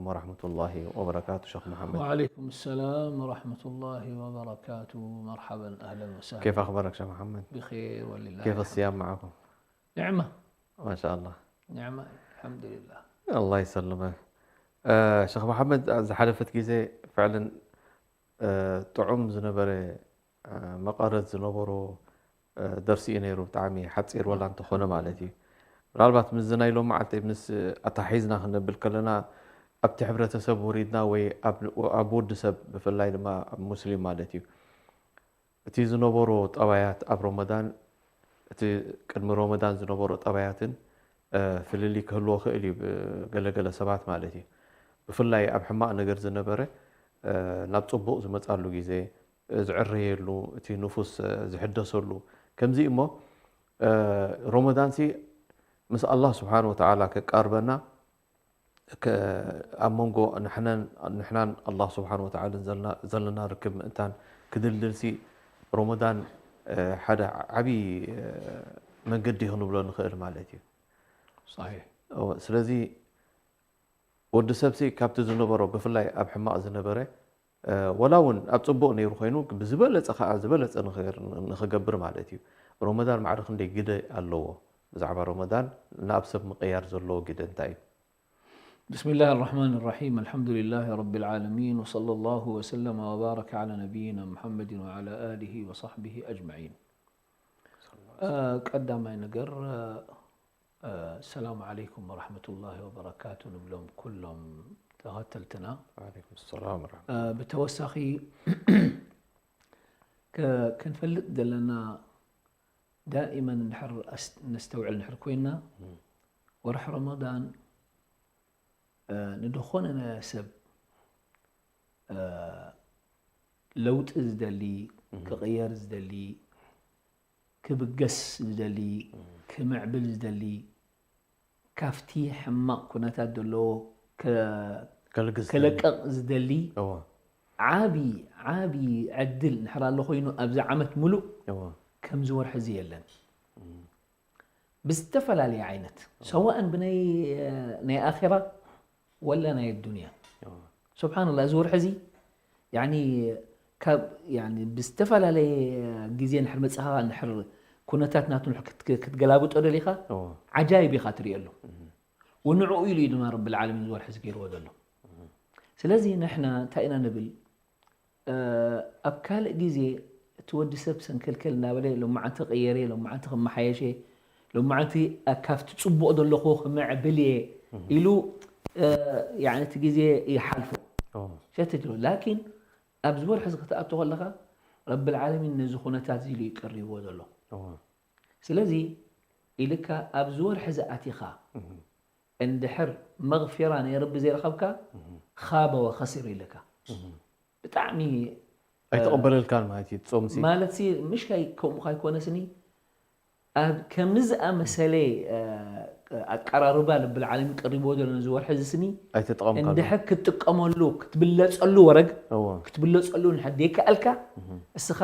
ورحمة الله وبركاته شيخ محمد. وعليكم السلام ورحمة الله وبركاته. مرحبا، أهلا وسهلا. كيف أخبارك شيخ محمد؟ بخير ولله كيف الحمد. الصيام معكم؟ نعمة. ما شاء الله. نعمة، الحمد لله. الله يسلمك. آه شيخ محمد، ዝሓለፈት ግዜ فعلا ጥዑም ዝነበረ መቐረት ዝነበሮ ደርሲ እዩ ነይሩ። ብጣዕሚ ሓፂር ወላ እንተኾነ ማለት እዩ። ምናልባት ምስዚ ናይ ሎም መዓልቲ ምስ ኣታሒዝና ክነብል ከለና ኣብቲ ሕብረተሰብ ወሪድና ወይ ኣብ ወዲ ሰብ ብፍላይ ድማ ኣብ ሙስሊም ማለት እዩ እቲ ዝነበሮ ጠባያት ኣብ ሮመዳን እቲ ቅድሚ ሮመዳን ዝነበሮ ጠባያትን ፍልልይ ክህልዎ ክእል እዩ ብገለገለ ሰባት ማለት እዩ። ብፍላይ ኣብ ሕማቕ ነገር ዝነበረ ናብ ፅቡቕ ዝመፃሉ ግዜ ዝዕረየሉ እቲ ንፉስ ዝሕደሰሉ ከምዚ እሞ ሮመዳንሲ ምስ ኣላህ ስብሓን ወተዓላ ከቃርበና ኣብ መንጎ ንሕናን ኣላህ ስብሓን ወተዓላ ዘለና ርክብ ምእንታን ክድልድልሲ ሮመዳን ሓደ ዓብዪ መንገዲ ክንብሎ ንኽእል ማለት እዩ። ስለዚ ወዲ ሰብሲ ካብቲ ዝነበሮ ብፍላይ ኣብ ሕማቕ ዝነበረ ወላ እውን ኣብ ፅቡቕ ነይሩ ኮይኑ ብዝበለፀ ከዓ ዝበለፀ ንኽገብር ማለት እዩ። ሮመዳን ማዕረ ክንደይ ግደ ኣለዎ? ብዛዕባ ሮመዳን ናብ ሰብ ምቅያር ዘለዎ ግደ እንታይ እዩ? بسم الله الرحمن الرحيم. الحمد لله رب العالمين، وصلى الله وسلم وبارك على نبينا محمد وعلى آله وصحبه أجمعين. ቀዳማይ ነገር ሰላም ዓለይኩም ወራሕመቱላሂ ወበረካቱ ንብሎም ኩሎም ተኸተልትና። ዓለይኩም ሰላም ወራሕመ ብተወሳኺ ክንፈልጥ ዘለና ዳኢመን እንድሕር ነስተውዕል እንድሕር ኮይና ወርሒ ረመዳን ንድኾነ ናይ ሰብ ለውጢ ዝደሊ ክቕየር ዝደሊ ክብገስ ዝደሊ ክምዕብል ዝደሊ ካብቲ ሕማቕ ኩነታት ዘለዎ ከለቅቕ ዝደሊ ዓቢ ዓቢ ዕድል እንድሕር ኣሎ ኮይኑ ኣብዚ ዓመት ሙሉእ ከምዚ ወርሒ እዚ የለን። ብዝተፈላለየ ዓይነት ሰዋእን ብናይ ናይ ኣኼራ ወላ ናይ ዱንያ። ስብሓንላ እዚ ወርሒ እዚ ያኒ ካብ ያኒ ብዝተፈላለየ ግዜ ንሕር መፅኻ ንሕር ኩነታት ናቱ ንሕ ክትገላብጦ ደሊኻ ዓጃይብ ኢኻ ትሪኦ ኣሎ። ወንዕኡ ኢሉ እዩ ድማ ረብል ዓለሚን እዚ ወርሒ እዚ ገይርዎ ዘሎ። ስለዚ ንሕና እንታይ ኢና ንብል ኣብ ካልእ ግዜ እቲ ወዲ ሰብ ሰንከልከል እናበለ ሎማዓንቲ ቀየር እየ ሎማዓንቲ ክመሓየሽ እየ ሎማዓንቲ ካብቲ ፅቡቕ ዘለኹ ክምዕብል እየ ኢሉ እቲ ግዜ ይሓልፎ ሸትት ላኪን ኣብዚ ወርሒ እዚ ክትኣቱ ከለኻ ረብል ዓለሚን ነዚ ኩነታት እዚ ኢሉ ይቀሪብዎ ዘሎ ስለዚ ኢልካ ኣብዚ ወርሒ እዚ ኣቲኻ እንድሕር መግፊራ ናይ ረቢ ዘይረኸብካ ኻበ ወኸሲር ኢልካ ብጣዕሚ ኣይተቐበለልካን ማለት እዩ ጾም ሲ ማለት ሲ ምሽ ካይ ከምኡ ካይኮነስኒ ኣብ ከምዚ ዝኣመሰለ ኣቀራርባ ልብል ዓለም ቀሪብዎ ዘሎ ነዚ ወርሒ እዚ ስኒ ኣይተጠቐምካሉ እንድሕር ክትጥቀመሉ ክትብለፀሉ ወረግ እዎ ክትብለፀሉ እንድሕር ዘይከኣልካ እስኻ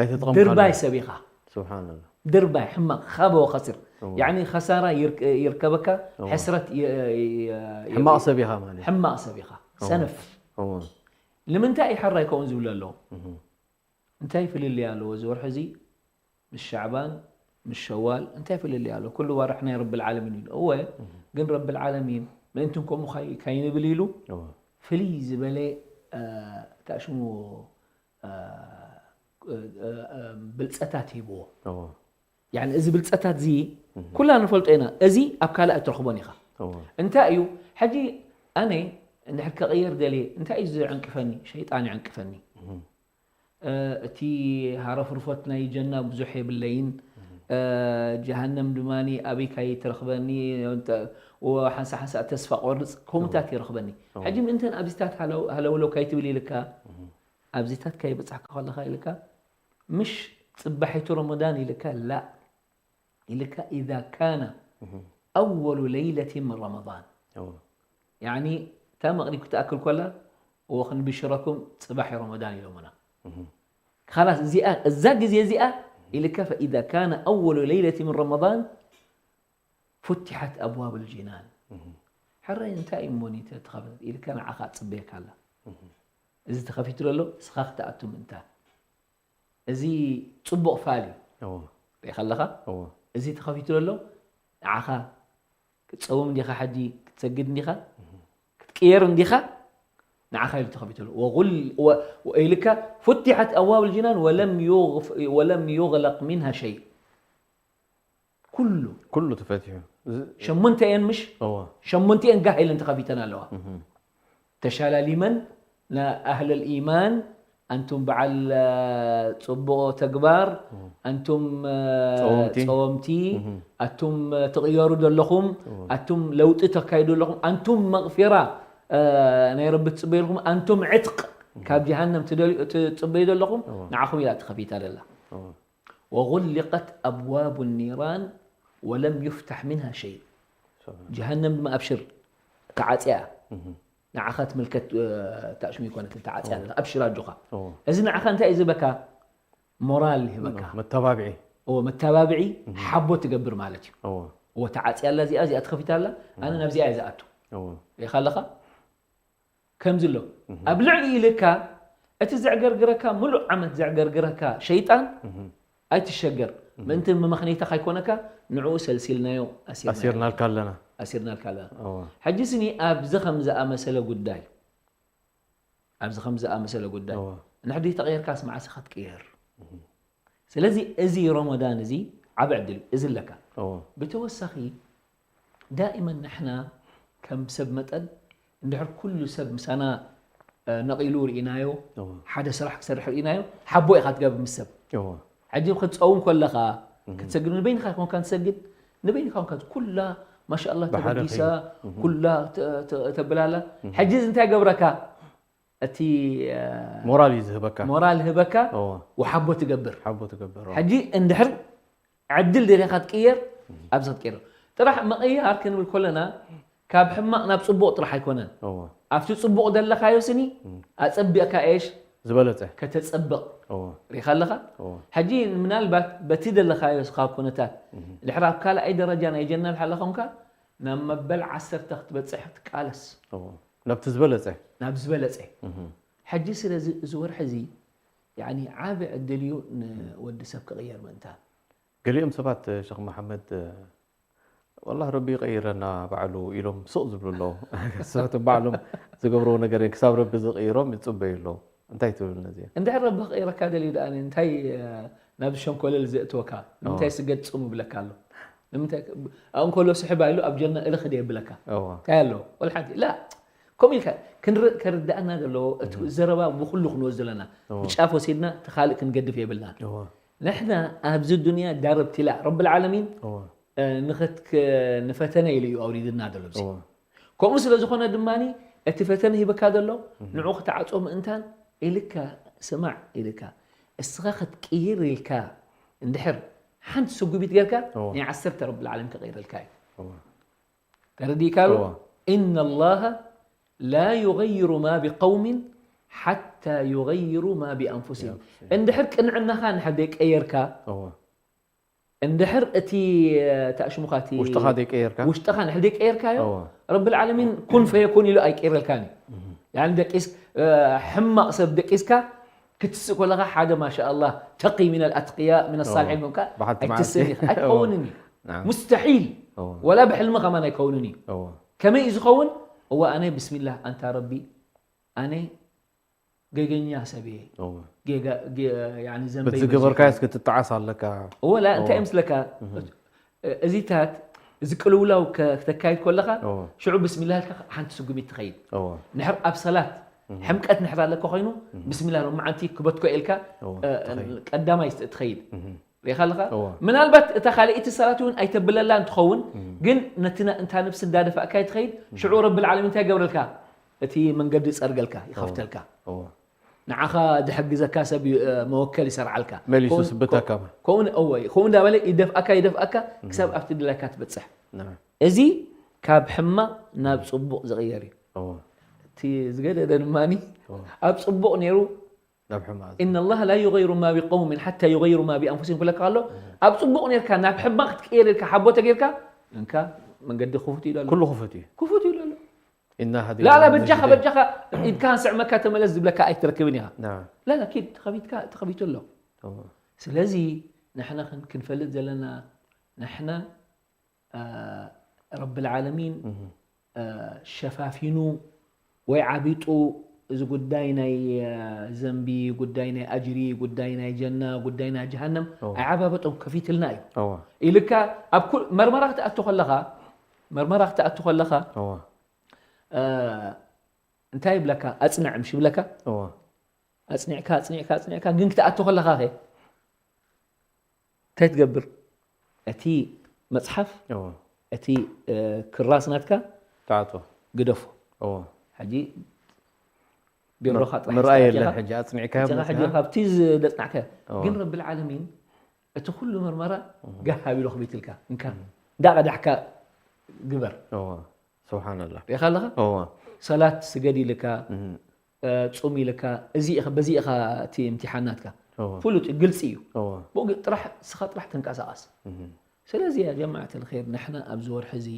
ኣይተጠቐምካሉ ድርባይ ሰብ ኢኻ ስብሓንላ ድርባይ ሕማቕ ኻበ ወኸሲር እዎ። ያኒ ኸሳራ ይርከበካ እዎ። ሕስረት ይ- ይ- ይ- ሕማቕ ሰብ ኢኻ ማለት እዩ ሕማቕ ሰብ ኢኻ ሰነፍ እዎ ንምንታይ እዩ ሕራይ ከምኡ ዝብሉ ኣለዉ እንታይ ፍልልይ ኣለዎ እዚ ወርሒ እዚ ምስ ሻዕባን ምስ ሸዋል እንታይ ፍልልይ ኣለዎ ኩሉ ዋርሕ ናይ ረቢ ልዓለሚን እዩ እወ ግን ረቢ ልዓለሚን ምእንትን ከምኡ ካይ- ካይንብል ኢሉ እዎ ፍልይ ዝበለ እ፣ እንታይ ሽሙ እ፣ እ፣ እ፣ ብልፀታት ሂብዎ እዎ ያኒ እዚ ብልፀታት እዚ ኩላ ንፈልጦ ኢና እዚ ኣብ ካልእ ኣይትረኽቦን ኢኻ እዎ እንታይ እዩ ሕጂ ኣነ እንድሕር ከቕየር ደልየ እንታይ እዩ ዝዕንቅፈኒ ሸይጣን ይዕንቅፈኒ እ፣ እቲ ሃረፍርፎት ናይ ጀና ብዙሕ የብለይን እ፣ ጀሃነም ድማ ኣበይ ካይ ትረኽበኒ ሓንሳ ሓንሳ ተስፋ ቆርፅ ከምኡታት ይረኽበኒ ሕጂ ምእንተን ኣብዚታት ሃለው- ሃለውለው ካይትብል ኢልካ ኣብዚታት ካይበፃሕካ ከለካ ኢልካ ምሽ ፅባሒቱ ረመዳን ኢልካ ላ ኢልካ ኢዛ ካነ ኣወሉ ለይለቲ ምን ረመዳን እዎ ያኒ እታ መቕሪብ ክትኣክል ኮላ እዎ ክንብሽረኩም ፅባሕ እዩ ረመዳን ኢሎምና ካላስ እዚኣ እዛ ግዜ እዚኣ ኢልካ ፈኢዛ ካነ ኣወሉ ለይለቲ ምን ረመዳን ፉትሐት ኣብዋብ ልጅናን ሕራይ እንታይ እዩ እሞ ኒተ ተኸፈተት ኢልካ ንዓኻ ትጽበየካ ኣላ። እዚ ተኸፊቱ ዘሎ ንስኻ ክትኣቱ ምእንታ። እዚ ጽቡቕ ፋል እዩ። እዎ ሪኢኻ ኣለኻ? እዎ እዚ ተኸፊቱ ዘሎ ንዓኻ ክትጸውም እንዲኻ፣ ሓጂ ክትሰግድ እንዲኻ፣ ክትቅየር እንዲኻ፣ ንዓኻ ኢሉ ተኸፊቱ ኣሎ። ወጉል- ወ- ወ- ኢልካ ፉቲሐት ኣብዋብ ልጅናን ወለም ዩግፍ- ወለም ዩግለቅ ሚንሃ ሸይ። ኩሉ ኩሉ ተፈቲሑ። እዚ- ሸሞንተ እየን ምሽ እዎ ሸሞንተ እየን ጋህ ኢለን ተኸፊተን ኣለዋ። ተሻላሊመን ንኣህለል ኢማን ኣንቱም በዓል እ፣ ጽቡቕ ተግባር ኣንቱም እ፣ ጸወምቲ። ጸወምቲ ኣቱም እ፣ ትቕየሩ ዘለኹም ኣቱም ለውጢ ተካይዱ ኣለኹም ኣንቱም መቕፊራ እ፣ ናይ ረቢ ትጽበዩ ኣለኹም ኣንቱም ዕትቕ ካብ ጀሃነም ትደልዩ ትጽበዩ ዘለኹም ንዓኹም ኢላ ተኸፊታ ደላ። እዎ وغلقت أبواب النيران ولم يفتح منها شيء. ጀሃነም ድማ ኣብሽር ተዓጽያ ንዓኻ ትምልከት እ፣ ታሽሙ ይኮነት ተዓጽያ ኣላ ኣብሽር ኣጆኻ። እዎ እዚ ንዓኻ እንታይ እዩ ዝበካ? ሞራል ይህበካ። መተባብዒ እዎ መተባብዒ ሓቦ ትገብር ማለት እዩ። እዎ እዎ ተዓጽያ ኣላ እዚኣ እዚኣ ተኸፊታ ኣላ ኣነ ናብዚኣ እየ ዝኣቱ እዎ ሪኢኻ ኣለኻ ከምዚ ኣሎ ኣብ ልዕሊ ኢልካ እቲ ዘዕገርግረካ ምሉእ ዓመት ዘዕገርግረካ ሸይጣን ኣይትሸገር ምእንቲ መመኽነይታ ካይኮነካ ንዕኡ ሰልሲልናዮ ኣሲርናዮ ኣሲርናልካ ኣለና። ኣሲርናልካ ኣለና እዎ ሕጂ ስኒ ኣብዚ ከም ዝኣመሰለ ጉዳይ ኣብዚ ከም ዝኣመሰለ ጉዳይ እዎ ንሕዲ ተቐየርካስ መዓስ ኢኻ ትቅየር ስለዚ እዚ ረመዳን እዚ ዓብ ዕድል እዩ እዚ ኣለካ እዎ ብተወሳኺ ዳኢመን ንሕና ከም ሰብ መጠን እንድሕር ኩሉ ሰብ ምሳና እ፣ ነቒሉ ርኢናዮ እዎ ሓደ ስራሕ ክሰርሕ ርኢናዮ ሓቦ ኢኻ ትገብር ምስ ሰብ እዎ ሕጂ ክትፀውም ከለኻ ክትሰግድ ንበይንኻ ኮንካ ትሰግድ ንበይንኻ ኮንካ ኩላ ማሻኣላ ብሓደ ተበጊሳ ኸይዱ። ኩላ ተ- ተ- ተብላላ ሕጂ እዚ እንታይ ገብረካ እቲ እ፣ ሞራል እዩ ዝህበካ። ሞራል ህበካ እዎ ወሓቦ ትገብር ሓቦ ትገብር። እዎ። ሕጂ እንድሕር ዕድል ደሊኻ ትቅየር ኣብዚ ክትቀይር ጥራሕ ምቕያር ክንብል ከለና ካብ ሕማቕ ናብ ፅቡቕ ጥራሕ ኣይኮነን እዎ ኣብቲ ፅቡቕ ዘለኻዮ ስኒ ኣፀቢቕካ ኤሽ ዝበለፀ ከተፀብቕ እዎ ሪኻ ኣለኻ እዎ ሕጂ ምናልባት በቲ ዘለኻዮ ስኻ ኩነታት ድሕር ኣብ ካልኣይ ደረጃ ናይ ጀና ሓለኾንካ ናብ መበል ዓሰርተ ክትበፅሕ ትቃለስ እዎ ናብቲ ዝበለፀ ናብ ዝበለፀ ሕጂ ስለዚ እዚ ወርሒ እዚ ያኒ ዓቢ ዕድል እዩ ንወዲ ሰብ ክቕየር ምእንታን ገሊኦም ሰባት ሸኽ መሓመድ ወላ ረቢ ይቀይረና ባዕሉ ኢሎም ስቕ ዝብሉ ኣለዉ። ስሕቶም ባዕሎም ዝገብርዎ ነገር እዮም። ክሳብ ረቢ ዝቕይሮም ይፅበዩ ኣለዉ። እንታይ ትብል ነዚ? እንድሕር ረቢ ክቕይረካ ደልዩ ደኣ እንታይ ናብዚ ሸንኮለል ዘእትወካ ንምንታይ ስገድ ፅሙ ይብለካ ኣሎ ንምንታይ ኣንኮሎ ስሕባ ኢሉ ኣብ ጀና እልኽ ደ የብለካ እዋ እንታይ ኣለዎ ወላ ሓንቲ ላ ከምኡ ኢልካ ክንርኢ ከርድኣና ዘለዎ እቲ ዘረባ ብኩሉ ክንወስድ ዘለና ብጫፍ ወሲድና እቲ ካልእ ክንገድፍ የብልና እዋ ንሕና ኣብዚ ዱንያ ዳረብቲ ላ ረቢ ልዓለሚን እዋ ንኸትክ ንፈተነ ኢሉ እዩ ኣውሪድና ዘሎ እዚ እዋ ከምኡ ስለ ዝኾነ ድማ እቲ ፈተነ ሂበካ ዘሎ ንዑ ክትዓጾ ምእንታን ኢልካ ስማዕ ኢልካ እስኻ ክትቅይር ኢልካ እንድሕር ሓንቲ ስጉቢት ጌርካ እዋ። ናይ ዓሰርተ ረቢ ልዓለም ክቕይረልካ እዩ እዋ ተረዲእካ ኣሎ እዋ። إن الله لا يغير ما بقوم حتى يغيروا ما بأنفسهم እንድሕር ቅንዕናኻ እንድሕር ደይቀየርካ እዋ እንድሕር እቲ ታሽሙኻ እቲ ውሽጥኻ ደይቀየርካ ውሽጥኻ እንድሕር ደይቀየርካዮ እዋ ረቢ ልዓለሚን ኩን ፈየኩን ኢሉ ኣይቀይረልካን እዩ يعني ደቂስ ሕማቕ ሰብ ደቂስካ ክትስእ ከለኻ ሓደ ማሻ ኣላህ ተቂ ሚን ኣልኣትቅያ ሚን ኣሳልሒን ኮንካ ብሓንቲ ኣይትስእን መዓልቲ። ኢኻ ኣይትኸውንን እዩ ናም። ሙስተሒል እዋ ወላ ብሕልሚ ከማን ኣይከውንን እዩ እዋ ከመይ እዩ ዝኸውን እዋ ኣነ ብስሚላህ ኣንታ ረቢ ኣነ ገገኛ ሰብ እየ እዋ ጌጋ- ጌ- ያኒ ዘንበይ በቲ ዝገበርካዮስ ክትጠዓስ ኣለካ እወ ላ እንታይ ምስለካ እዚታት እዚ ቅልውላው ከ- ክተካይድ ከለኻ እዎ። ሽዑ ብስሚላ ኢልካ ሓንቲ ስጉሚት ትኸይድ እዎ ንሕር ኣብ ሰላት ሕምቀት ንሕር ኣለካ ኮይኑ ብስሚላ ሎማዓንቲ ክበትኮ ኢልካ እዎ፣ እ፣ ትኸይድ። ቀዳማይ ስ- ትኸይድ ሪኻ ኣለኻ እዎ። ምናልባት እታ ካልኣይቲ ሰላት እውን ኣይተብለላ እንትኸውን ግን ነቲ ና- እንታ ነብሲ እንዳደፋእካ ትኸይድ ሽዑ ረቢ ልዓለሚን እንታይ ገብረልካ እቲ መንገዲ ይፀርገልካ ይኸፍተልካ እዎ ንዓኻ ዝሕግዘካ ሰብ ዩ- እ፣ መወከል ይሰርዓልካ መሊሱ ከምኡ- ስብተካ ከምኡ እወ ከምኡ እንዳበለ ይደፍኣካ ይደፍኣካ ክሳብ ኣብቲ ድላይካ ትበፅሕ ናም። እዚ ካብ ሕማቕ ናብ ፅቡቕ ዝቕየር እዩ እዎ እቲ ዝገደደ ድማ ኣብ ፅቡቕ ነይሩ ናብ ሕማቕ إن الله لا يغير ما بقوم حتى يغيروا ما بأنفسهم ክብለካ ኣሎ ኣብ ፅቡቕ ነርካ ናብ ሕማቕ ክትቅየር ኢልካ ሓቦ ተጌርካ እንካ መንገዲ ክፉት ኢሉ ኣሎ ኩሉ ክፉት እዩ ክፉት ኢሉ ኣሎ إنا هديناه لا لا በጃኻ النجدين. በጃኻ ኢድካ ስዕመካ ተመለስ ዝብለካ ኣይትረክብን ኢኻ نعم لا لا ኪድ ተኸፊትካ ተኸፊቱ ኣሎ أوه. ስለዚ ንሕና ክን- ክንፈልጥ ዘለና ንሕና ረብ العالمين مهم. ሸፋፊኑ ወይ ዓቢጡ እዚ ጉዳይ ናይ ዘንቢ ጉዳይ ናይ ኣጅሪ ጉዳይ ናይ ጀና ጉዳይ ናይ ጀሃነም أوه. ኣይዓባበጦም ከፊትልና እዩ أوه. ኢልካ ኣብ ኩል መርመራ ክትኣቱ ከለኻ መርመራ ክትኣቱ ከለኻ أوه. እ፣ እንታይ ይብለካ ኣፅንዕ ምሽ ይብለካ أوه. ኣፅኒዕካ ኣፅኒዕካ ኣፅኒዕካ ግን ክትኣቱ ከለኻ ኸ እንታይ ትገብር እቲ መፅሓፍ أوه. እቲ እ፣ ክራስ ናትካ تعطوا ግደፎ أوه. ሕጂ ቢሮኻ ጥራሕ مرأة ዝተኣትኻ- يلا حجة أصنع كام እቲኻ ሕጂ ካብቲ ዝደፅናዕካ أوه. ግን ረቢ العالمين እቲ ኩሉ መርመራ ጋህ ኣቢሉ ክቢትልካ እንካ እንዳቐዳሕካ ግበር أوه. سبحان الله ሪኻ ኣለኻ أوه. ሰላት ስገድ ኢልካ مهم. እ፣ ፁም ኢልካ እዚ ኢኻ በዚ ኢኻ እቲ እምትሓን ናትካ أوه. ፍሉጥ እዩ፣ ግልፂ እዩ أوه. ብኡ ግን ጥራሕ ስኻ ጥራሕ ተንቀሳቐስ مهم. ስለዚ ያ ጀማዓት الخير ንሕና ኣብዚ ወርሒ እዚ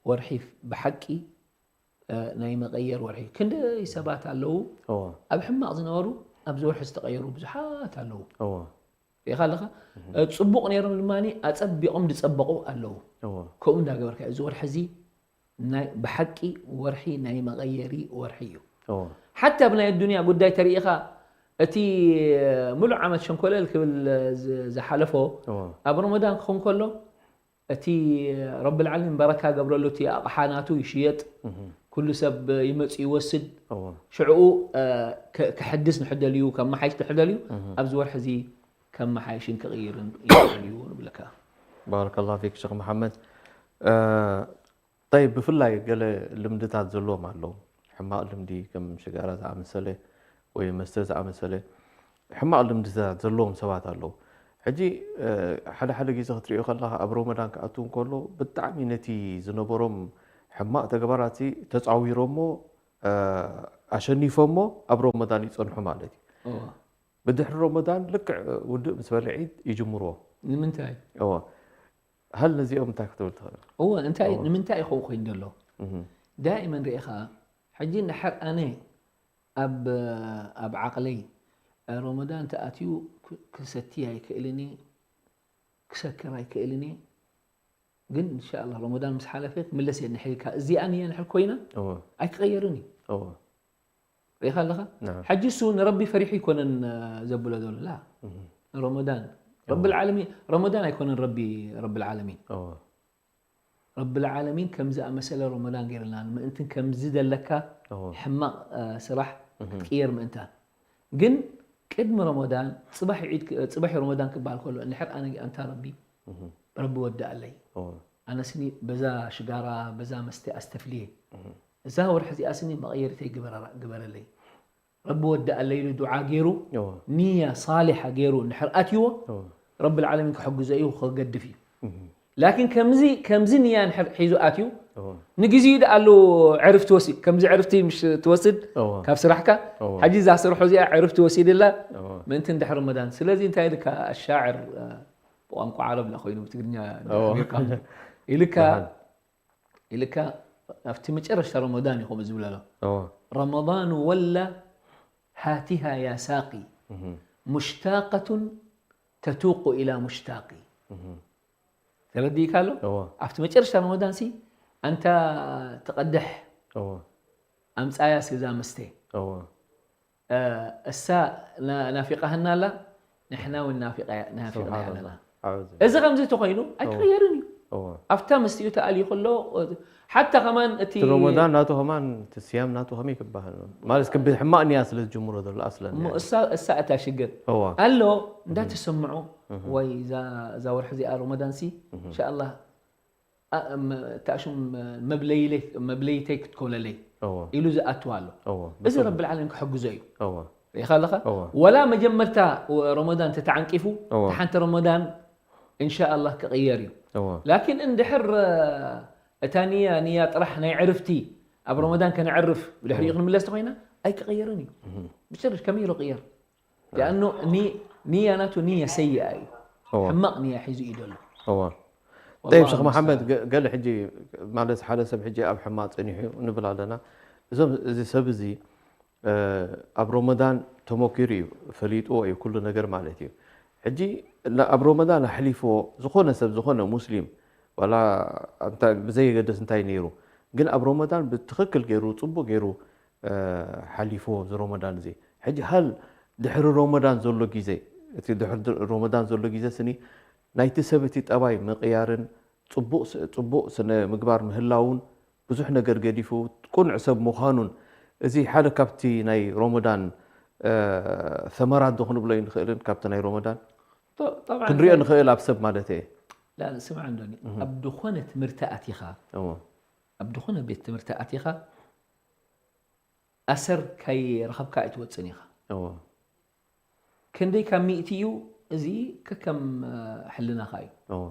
ወርሒ ብሓቂ እ፣ ናይ መቐየር ወርሒ እዩ። ክንደይ ሰባት ኣለዉ أوه. ኣብ ሕማቕ ዝነበሩ ኣብዚ ወርሒ ዝተቐየሩ ብዙሓት ኣለዉ أوه. ሪኢኻ ኣለኻ እ፣ ፅቡቕ ነይሮም ድማ ኣፀቢቖም ዝፀበቑ ኣለዉ أوه. ከምኡ እንዳገበርካ እዚ ወርሒ እዚ ናይ ብሓቂ ወርሒ ናይ መቐየሪ ወርሒ እዩ أوه. ሓታ ብናይ ኣዱንያ ጉዳይ ተሪኢኻ እቲ ሙሉእ ዓመት ሸንኮለል ክብል ዝ- ዝሓለፎ أوه. ኣብ ረመዳን ክኾን ከሎ እቲ ረቢ العالمين በረካ ገብረሉ እቲ ኣቕሓ ናቱ ይሽየጥ مهم. ኩሉ ሰብ ይመጽእ ይወስድ أوه. ሽዕኡ እ፣ ክ- ክሕድስ ንሕደልዩ ከመሓይሽ ንሕደልዩ ኣብዚ ወርሒ እዚ ከመሓይሽን ክቕይርን ይኽእል እዩ ንብለካ بارك الله فيك شيخ محمد. آه، طيب ብፍላይ ገለ ልምድታት ዘለዎም ኣለዉ ሕማቕ ልምዲ ከም ሽጋራ ዝኣመሰለ ወይ መስተ ዝኣመሰለ ሕማቕ ልምድታት ዘለዎም ሰባት ኣለዉ ሕጂ እ፣ ሓደ ሓደ ግዜ ክትሪኦ ከለኻ ኣብ ሮመዳን ክኣትዉ እንከሎ ብጣዕሚ ነቲ ዝነበሮም ሕማቕ ተግባራት ተፃዊሮሞ እ፣ ኣሸኒፎሞ ኣብ ሮመዳን ይፀንሑ ማለት እዩ እወ ብድሕሪ ሮመዳን ልክዕ ውድእ ምስ በለ ዒድ ይጅምርዎ ንምንታይ እዎ ሃል ነዚኦም እንታይ ክትብል ትኽእል እወ እንታይ እወ። ንምንታይ ይኸውን ኮይኑ ዘሎ እህ፣ ዳእመን ርኢኻ ሕጂ እንድሕር ኣነ ኣብ ኣብ ዓቕለይ ሮመዳን ተኣትዩ ክ- ክሰቲ ኣይክእልን እየ ክሰክር ኣይክእልን እየ ግን እንሻላ ሮመዳን ምስ ሓለፈ ክምለስ እየ ንሕልካ እዚኣ ንየ ንሕል ኮይና እዎ ኣይክቐየርን እዩ እዎ ርኢኻ ኣለኻ ናም ሕጂ እሱ ንረቢ ፈሪሑ ይኮነን እ፣ ዘብሎ ዘሎ ላ እህ፣ ረመዳን ረቢ العالمين ረመዳን ኣይኮነን ረቢ ረቢ العالمين እዎ ረቢ العالمين ከምዚ ኣመሰለ ረመዳን ገይርልና ምእንትን ከምዚ ዘለካ እዎ ሕማቕ እ፣ ስራሕ እህ፣ ክትቅየር ምእንታን ግን ቅድሚ ረመዳን ፅባሕ ዒድ ክ- ፅባሕ ረመዳን ክበሃል ከሎ እንድሕር ኣነ ኣንታ ረቢ እህ፣ ረቢ ወዳኣለይ እዎ ኣነስኒ በዛ ሽጋራ በዛ መስተ ኣስተፍልየ እህ፣ እዛ ወርሒ እዚኣ ስኒ መቐየሪተይ ግበራ- ግበረለይ ረቢ ወዳኣለይ ኢሉ ዱዓ ገይሩ እዎ ንያ ሳሊሓ ገይሩ እንድሕር ኣትይዎ እዎ ረቢ العالمين ክሕግዞ እዩ ክገድፍ እዩ እህ፣ ላኪን ከምዚ ከምዚ ንያ እንድሕር ሒዙ ኣትዩ እዎ ንግዜኡ ደኣሉ ዕርፍቲ ወሲድ ከምዚ ዕርፍቲ ምሽ ትወስድ እዎ ካብ ስራሕካ እዎ ሕጂ እዛ ስርሑ እዚኣ ዕርፍቲ ወሲድላ እዎ ምእንቲ እንድሕር ረመዳን ስለዚ እንታይ ኢልካ ኣሻዕር እ፣ ብቋንቋ ዓረብ ላ ኮይኑ ብትግርኛ እዎ ጌርካ ኢልካ ደሓን። ኢልካ ኣብቲ መጨረሽታ ረመዳን እዩ ከምኡ ዝብለሎ እዎ رمضان ولى هاتها يا ساقي እህ፣ مشتاقة تتوق إلى مشتاقي እህ፣ ተረዲእካ ኣሎ እዎ ኣብቲ መጨረሽታ ረመዳን ሲ ኣንታ ትቐድሕ እዎ ኣምፃያ ስዛ መስተ እዎ እ፣ እሳ ና- ናፊቃህና ኣላ ንሕና እውን ናፊቃ- ናፊቅና ስብሓን ኣለና ላ ዓውዝ እዚ ከምዚ እንተኮይኑ ኣይክቕየርን እዩ እዎ ኣብታ መስትኡ ተኣልዩ ከሎ ሓታ ከማን እቲ እቲ ረመዳን ናቱ ከማን እቲ ስያም ናቱ ከመይ ክበሃል ማለት ከም ሕማቕ ንያ ስለ ዝጅምሮ ዘሎ ኣስለን እሞ ያኒ። እሳ እሳ እታ ሽግር እዎ ኣሎ እንዳተሰምዑ ወይ እዛ እዛ ወርሒ እዚኣ ረመዳን ሲ እንሻላ እታሽም መብለይተይ ክትኮለለይ እዎ ኢሉ ዝኣትዋ ኣሎ እዎ እዚ ረቢ العالمين ክሕግዞ እዩ እዎ ሪኢኻ ኣለኻ እዎ ወላ መጀመርታ ረመዳን ተተዓንቂፉ እዎ። ተሓንቲ ረመዳን እንሻ ኣላህ ክቕየር እዩ እዎ ላኪን እንድሕር እ፣ እታ ንያ ንያ ጥራሕ ናይ ዕርፍቲ ኣብ ረመዳን ከነዕርፍ ብድሕሪኡ ክንምለስ ተኮይና ኣይክቕየርን እዩ ብጭርሽ ከመይ ኢሉ ቅየር لأنه ንያ ናቱ ንያ ሰይኣ እዩ እዎ ሕማቕ ንያ ሒዙ እዩ ዘሎ እዎ ጠይብ፣ ሸኽ መሓመድ፣ ገ- ገለ ሕጂ ማለት ሓደ ሰብ ሕጂ ኣብ ሕማቕ ጸኒሑ እዩ ንብል ኣለና። እዞም፣ እዚ ሰብ እዚ፣ እ፣ ኣብ ሮመዳን ተመኪሩ እዩ፣ ፈሊጥዎ እዩ ኩሉ ነገር ማለት እዩ። ሕጂ ላ- ኣብ ሮመዳን ኣሕሊፍዎ ዝኾነ ሰብ፣ ዝኾነ ሙስሊም፣ ዋላ እንታይ ብዘየገደስ እንታይ ነይሩ፣ ግን ኣብ ሮመዳን ብትኽክል ገይሩ፣ ጽቡቕ ገይሩ፣ እ፣ ሓሊፍዎ እዚ ሮመዳን እዚ። ሕጂ ሃል ድሕሪ ሮመዳን ዘሎ ግዜ፣ እቲ ድሕሪ ድ- ሮመዳን ዘሎ ግዜ ስኒ ናይቲ ሰብ እቲ ጠባይ ምቕያርን ጽቡቕ ስ- ጽቡቕ ስነ ምግባር ምህላውን ብዙሕ ነገር ገዲፉ ቅኑዕ ሰብ ምዃኑን፣ እዚ ሓደ ካብቲ ናይ ሮመዳን፣ እ፣ ሰመራት ዶ ክንብሎ ይንኽእልን ካብቲ ናይ ሮመዳን ط- طبعا ክንሪኦ ንኽእል ኣብ ሰብ ማለት እየ። لا، ስምዓ እንዶኒ፣ ኣብ ዝኾነ ትምህርቲ ኣቲኻ፣ እዎ። ኣብ ዝኾነ ቤት ትምህርቲ ኣቲኻ ኣሰር ከይረኸብካ ኣይትወፅን ኢኻ። እዎ። ክንደይ ካብ ሚእቲ እዩ፣ እዚ ከከም፣ እ፣ ሕልናኻ እዩ። እዎ።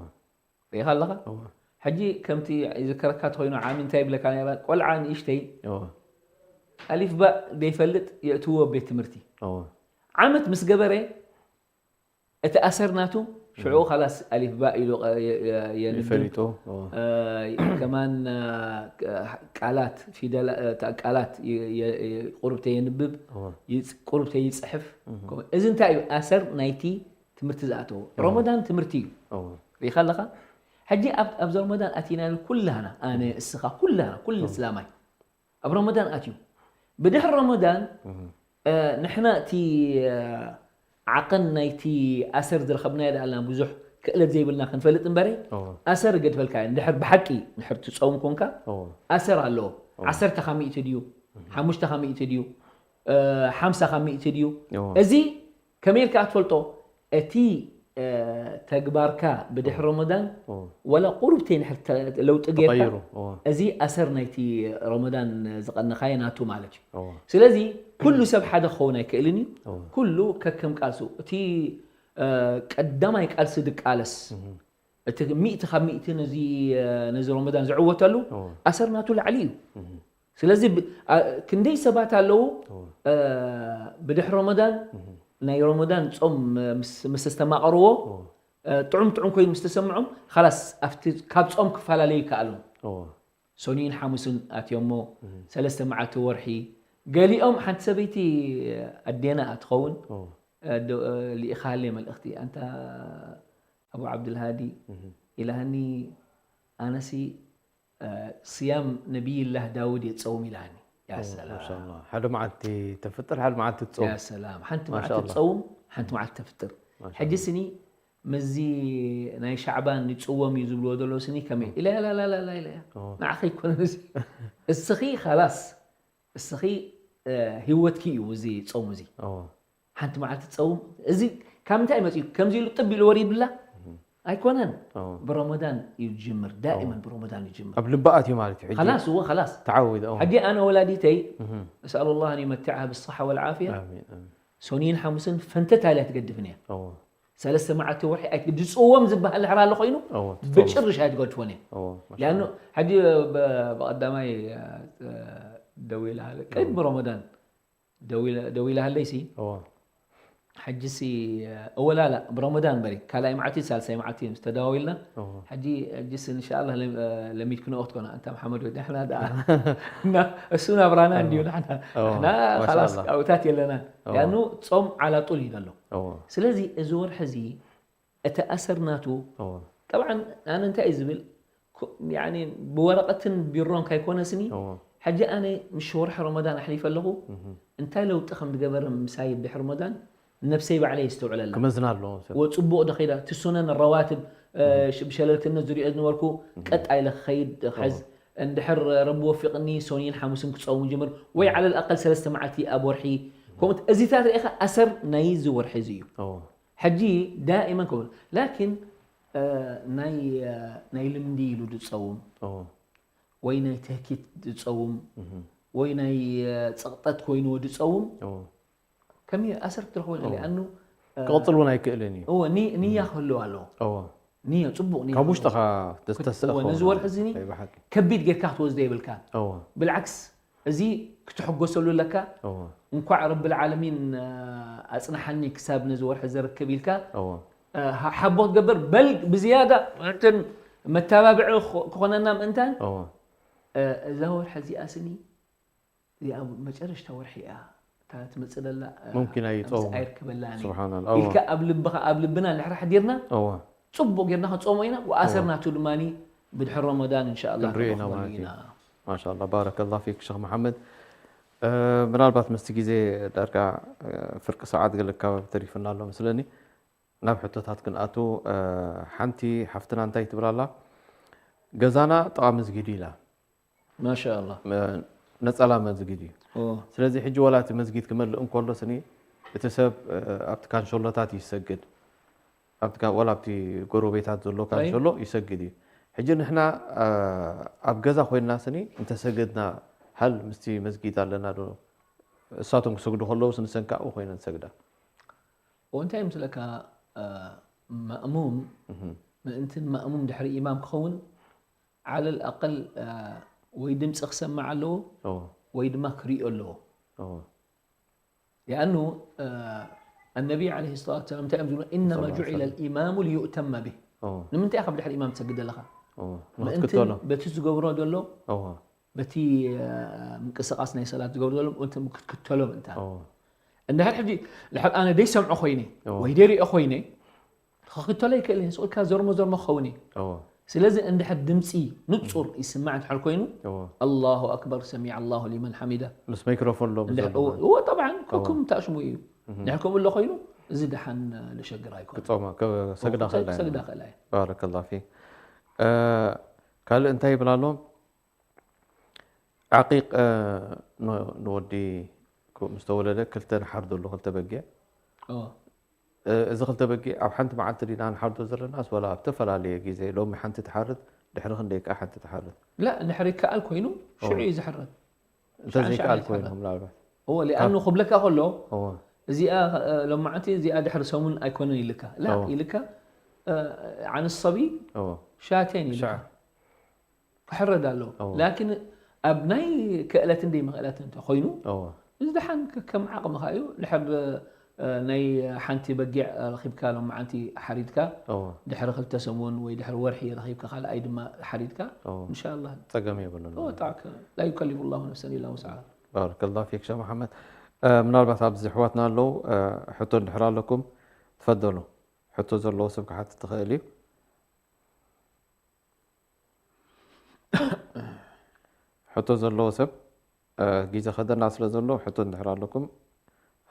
ርኢኻ ኣለኻ? እዎ። ሕጂ ከምቲ ይዝከረካ ተኾይኑ ዓሚ እንታይ ይብለካ ነይረ? ቆልዓ ንእሽተይ እዎ። ኣሊፍ ባእ ዘይፈልጥ የእትዎ ቤት ትምህርቲ። እዎ። ዓመት ምስ ገበረ እቲ ኣሰር ናቱ ሽዑ ኸላስ ኣሊፍ ባእ ኢሉ ቐ- የ- የ- የንብብ። ይፈሊጦ። እዎ። እ፣ ከማን፣ እ፣ ቃላት፣ ፊደላ- እ፣ ቃላት የ- የ- የ- ቁሩብ ተየንብብ፣ እዎ። ይጽ- ቁሩብ ተይጽሕፍ። እህ። ከምኡ- እዚ እንታይ እዩ? ኣሰር ናይቲ ትምህርቲ ዝኣተዎ። እዎ። ሮመዳን ትምህርቲ እዩ። እዎ። ርኢኻ ኣለኻ? ሕጂ ኣብ- ኣብዚ ሮመዳን ኣቲናሉ ኩላህና፣ ኣነ፣ እስኻ፣ ኩላህና፣ ኩሉ እስላማይ ኣብ ሮመዳን ኣትዩ። ብድሕሪ ሮመዳን፣ እ፣ ንሕና እቲ፣ እ፣ ዓቐን ናይቲ ኣሰር ዝረኸብናዮ ደኣ ኣለና፣ ብዙሕ ክእለት ዘይብልና ክንፈልጥ እምበረ፣ እዎ። ኣሰር እገድፈልካ እየ። እንድሕር ብሓቂ፣ እንድሕር ትጸውም ኮንካ፣ እዎ። ኣሰር ኣለዎ። እዎ። ዓሰርተ ካብ ሚእቲ ድዩ? ሓሙሽተ ካብ ሚእቲ ድዩ? እ፣ ሓምሳ ካብ ሚእቲ ድዩ? እዎ። እዚ ከመይ ኢልካ ትፈልጦ? እቲ፣ እ፣ ተግባርካ ብድሕሪ ሮመዳን ኦ። ወላ ቁሩብ ተይንሕር ተ- ለውጢ ጌርካ፣ ተቐይሩ፣ ኦ። እዚ ኣሰር ናይቲ ሮመዳን ዝቐነኻዮ ናቱ ማለት እዩ። ኦ። ስለዚ ኩሉ ሰብ ሓደ ክኸውን ኣይክእልን እዩ። ኦ። ኩሉ ከከም ቃልሱ፣ እቲ፣ እ፣ ቀዳማይ ቃልሲ ድቃለስ፣ እህ። እቲ ሚእቲ ካብ ሚእቲ ነዚ፣ እ፣ ነዚ ሮመዳን ዝዕወተሉ ኦ። ኣሰር ናቱ ላዕሊ እዩ። እህ። ስለዚ ብ- ኣ- ክንደይ ሰባት ኣለዉ፣ እዎ። እ፣ ብድሕሪ ሮመዳን፣ እህ። ናይ ሮመዳን ጾም፣ እ፣ ምስ- ምስ ኣስተማቐርዎ፣ እዎ። እ፣ ጥዑም ጥዑም ኮይኑ ምስ ተሰምዖም፣ ኻላስ ኣብቲ ካብ ጾም ክፈላለዩ ይከኣሉ። እዎ። ሰኑይን ሓሙስን ኣትዮሞ፣ እህ። ሰለስተ መዓልቲ ወርሒ፣ ገሊኦም ሓንቲ ሰበይቲ ኣዴና ትኸውን፣ እዎ። እ፣ ዶ- እ፣ ልኢኻለይ መልእኽቲ፣ ኣንታ ኣቡ ዓብዱልሃዲ፣ እህ። ኢላሃኒ፣ ኣነሲ እ፣ ስያም ነቢይላህ ዳውድ እየ ዝጸውም ኢላኒ። ያ ኦ፣ ሰላም። ማሻኣላህ። ሓደ መዓልቲ ተፍጥር፣ ሓደ መዓልቲ ትጸውም። ያ ሰላም። ሓንቲ መዓልቲ ማሻኣላህ። ትጸውም፣ ሓንቲ መዓልቲ ተፍጥር። ማሻኣላህ። ሕጂ ስኒ ምስዚ ናይ ሻዕባን ይጽወም እዩ ዝብልዎ ዘለዉ ስኒ ከመይ? ኦ። ኢለ፣ ላ፣ ላ፣ ላ፣ ላ፣ ኢለ። ኦ። ንዓኺ ኣይኮነን እዚ። እስኺ ኻላስ፣ እስኺ፣ እ፣ ህይወትኪ እዩ እዚ ጾም እዚ። ኦ። ሓንቲ መዓልቲ ትጸውም። እዚ ካብ ምንታይ መጺኡ? ከምዚ ኢሉ ጥብ ኢሉ ወሪዱላ? እህ። ኣይኮነን። ኦ። ብረመዳን እዩ ዝጅምር። ዳኢመን ኦ። ብረመዳን እዩ ዝጅምር። ኣብ ልቢ ኣትዩ ማለት እዩ ሕጂ። ኸላስ፣ እወ፣ ኸላስ። ተዓዊዱ፣ ኦ። ሕጂ ኣነ ወላዲተይ፣ እህ። ነስኣሉላህ ኣን ዩመቲዓሃ ብሰሓ ወልዓፍያ፣ ኣሚን፣ ኣሚን። ሰኑይን ሓሙስን ፈንተት ኢላ ትገድፍን እያ። ኦ። ሰለስተ መዓልቲ ወርሒ ኣይት-፣ ዝጽወም ዝበሃል ድሕር ኣሎ ኮይኑ፣ ኦ፣ ትጸውም። ብጭርሽ ኣይትገድፎን እያ። ኦ፣ ማሻኣላህ። ሊኣኑ ሕጂ ብ-፣ ብቐዳማይ፣ እ፣ ደዊላ፣ ቅድሚ ኦ። ረመዳን፣ ደዊለ- ደዊላሃለይሲ፣ እዎ። ሕጂሲ፣ እወላላ ብረመዳን በሪ ካልኣይ መዓልቲ ሳልሳይ መዓልቲ ምስ ተደዋዊልና፣ እዎ። ሕጂ፣ ሕጂስ እንሻኣላህ ለም- ለሚድክንኦ ክትኮና፣ ኣንታ መሓመድ ወይ ንሕና ደኣ እና እሱ ናብራና እዎ። እንድዩ፣ ንሕና እዎ። ንሕና ማሻኣላህ። ኻላስ ኣብታት የለናን። እዎ። ያኑ ጾም ዓላ ጡል እዩ ዘሎ። እዎ። ስለዚ እዚ ወርሒ እዚ እቲ ኣሰር ናቱ፣ እዎ። ጠብዓን ኣነ እንታይ እዩ ዝብል፣ ኮ- ያኒ ብወረቐትን ቢሮን ካይኮነስኒ፣ እዎ። ሕጂ ኣነ ምሽ ወርሒ ረመዳን ኣሕሊፈ ኣለኹ፣ እህ። እንታይ ለውጢ ከም ዝገበረ ምሳይ ድሕሪ ረመዳን ነብሰይ ባዕለይ የስተውዕለላ። ክመዝና ኣለዎ ሰብ። ወ- ጽቡቕ ዶ ኸይዳ፣ እቲ ሱነን ረዋትብ፣ እ፣ እህ። ሽ- ብሸለልትነት ዝሪኦ ዝነበርኩ እህ። ቀጥ ኢለ ክኸይድ፣ ክሕዝ፣ እዎ። እንድሕር ረቢ ወፊቕኒ ሰኑይን ሓሙስን ክጸውም ጅምር፣ ወይ እህ። ዓለል ኣቀል ሰለስተ መዓልቲ ኣብ ወርሒ፣ ከምኡ እዚታት ርኢኻ ኣሰር ናይ እዚ ወርሒ እዚ እዩ። እዎ። ሕጂ ዳኢመን ከምኡ፣ ላኪን፣ እ፣ ናይ፣ እ፣ ናይ ልምዲ ኢሉ ዝጸውም፣ እዎ። ወይ ናይ ትህኪት ዝጸውም፣ እህ። ወይ ናይ፣ እ፣ ጸቕጠት ኮይንዎ ዝጸውም፣ እዎ። ከመይ ኣሰር ክትረኽቦ እዎ። ሊኣኑ፣ እ፣ ክቕጽል እውን ኣይክእልን እዩ። እዎ፣ ኒ- ንያ እህ። ክህልዎ ኣለዎ። እዎ። ንያ፣ ጽቡቕ ንያ ካብ ክህልዎ ውሽጥኻ ኣለዎ። ተስተስእ እዎ፣ ክኸውን ነዚ ኣለዎ። ወርሒ እዚ ኒ ናይ ብሓቂ። ከቢድ ጌርካ ክትወስዶ የብልካን። እዎ። ብልዓክስ፣ እዚ ክትሕጎሰሉ ኣለካ። እዎ። እንኳዕ ረብል ዓለሚን፣ እ፣ ኣጽንሓኒ ክሳብ ነዚ ወርሒ ዘርክብ ኢልካ፣ እዎ። እ፣ ሓ- ሓቦ ክትገብር በል ብዝያዳ እንትን መተባብዒ ክኾ- ክኾነና ምእንታን እዎ እ፣ እዛ ወርሒ እዚኣ ስኒ እዚኣ መጨረሽታ ወርሒ እያ። እታ ትመፅእ ዘላ እ፣ ሙምኪን ኣይፀውም። ኣምስ ኣይርከበላን እዩ ስብሓንላ እዎ ኢልካ ኣብ ልብኻ ኣብ ልብና እንድሕር ሓዲርና እዎ ፅቡቅ ጌርና ክንፀሞ ኢና። ወኣሰርናቱ ድማ ብድሕሪ ረመዳን እንሻላ ክንሪኦ ኢና ማለት እዩ። ማሻላ ባረከላ ፊክ ሸክ መሓመድ። እ፣ ምናልባት ምስቲ ግዜ ዳርጋ እ፣ ፍርቂ ሰዓት ገለ ከባቢ ተሪፍና ኣሎ መስለኒ። ናብ ሕቶታት ክንኣቱ እ፣ ሓንቲ ሓፍትና እንታይ ትብል ኣላ? ገዛና ጥቓ መስጊድ ኢላ። ማሻላ እ፣ ነፀላ መስጊድ እዩ። ስለዚ ሕጂ ዋላ እቲ መስጊድ ክመልእ እንከሎ ስኒ እቲ ሰብ እ፣ ኣብቲ ካንሸሎታት ይሰግድ ኣብቲ ካ- ዋላ ኣብቲ ጎረቤታት ዘሎ ካንሸሎ ይሰግድ እዩ። ሕጂ ንሕና እ፣ ኣብ ገዛ ኮይንና ስኒ እንተሰገድና ሃል ምስቲ መስጊድ ኣለና ዶ? እሳቶም ክሰግዱ ከለውስ ንሰን ካብኡ ኮይነን ሰግዳ። እንታይ ምስለካ እ፣ ማእሙም ምእንትን ማእሙም ድሕሪ ኢማም ክኸውን ዓለል ኣቀል እ፣ ወይ ድምፂ ክሰማዕ ኣለዎ እዎ ወይ ድማ ክሪኦ ኣለዎ። እዎ ሊኣኑ ኣነቢ ለ ሰላት ሰላም እንታይ እዮም ዝብሉ? ኢነማ ሰለላሁ ጁዒለ ልኢማሙ ሊዩእተመ ብህ። እዎ ንምንታይ ኢኻ ብድሕሪ ኢማም ትሰግድ ኣለኻ? እዎ ምእንትን ንክትከተሎ በቲ ዝገብሮ ዘሎ እዎ በቲ እ፣ ምንቅስቃስ ናይ ሰላት ዝገብሮ ዘሎ ምእንትን ክትክተሎ ምእንታን እዎ እንድሕር ሕጂ ድሕር ኣነ ደይሰምዖ ኮይነ እዎ ወይ ደይሪኦ ኮይነ ክክተሎ ይክእል እየ። ስቁልካ ዘርሞ ዘርሞ ክኸውን እዩ። እዎ ስለዚ እንድሕር ድምፂ ንፁር ይስማዕ እንድሕር ኮይኑ እዎ ኣላሁ ኣክበር ሰሚዐ ኣላሁ ሊመን ሓሚዳ ምስ ማይክሮፎን ሎም እንድሕር- ዘለዎ እዎ ጠብዓን ከኩም ተኣሽሙ እዩ። እንድሕር ከምኡ ኣሎ ኮይኑ እዚ ደሓን ልሸግር ኣይኮነ። ክጾማ ሰግዳ ከላ ሰግዳ ከላ እዩ። ባረከላ ፊክ። እ፣ ካልእ እንታይ ይብል ኣሎ? ዓቂቕ እ፣ ን- ንወዲ ኮ- ምስ ተወለደ ክልተ ንሓርደሉ ክልተ በጊዕ እዎ እ፣ እዚ ክልተ በጊዕ ኣብ ሓንቲ መዓልቲ ዲና ንሓርዶ ዘለናስ ዋላ ኣብ ዝተፈላለየ ግዜ ሎሚ ሓንቲ ትሓርድ ድሕሪ ክንደይ ከዓ ሓንቲ ትሓርድ ላ እንድሕር ይከኣል ኮይኑ ሽዑ እዩ ዝሕረድ። እንተዘይከኣል ሻዕ ኮይኑ ምናልባት እዎ ሊኣኑ ክብለካ ከሎ እዎ እዚኣ እ፣ ሎማዓንቲ እዚኣ ድሕሪ ሰሙን ኣይኮነን ኢልካ ላ እዎ። ኢልካ እ፣ ዓን ሰቢ እዎ ሻቴን ኢልካ ሻዕ ክሕረድ ኣለዎ። እዎ። ላኪን ኣብ ናይ ክእለት እንደ መክእለት እንተ ኮይኑ እዎ እዚ ደሓን ከ- ከም ዓቕምኻ እዩ። ድሕር እ፣ ናይ ሓንቲ በጊዕ ረኺብካ ሎማዓንቲ ሓሪድካ እዎ ድሕሪ ክልተ ሰሙን ወይ ድሕሪ ወርሒ ረኺብካ ካልኣይ ድማ ሓሪድካ እዎ እንሻላ ጸገም የብሉን። ወጣዕከ ላ ዩከሊፉ ላሁ ነፍሰን ኢላ ውስዓ። ባረከላ ፊክ ሸ መሓመድ። እ፣ ምናልባት ኣብዚ ኣሕዋትና ኣለዉ እ፣ ሕቶ እንድሕር ኣለኩም ትፈደሉ። ሕቶ ዘለዎ ሰብ ክሓትት ትኽእል እዩ። ሕቶ ዘለዎ ሰብ እ፣ ግዜ ከደና ስለ ዘሎ ሕቶ እንድሕር ኣለኩም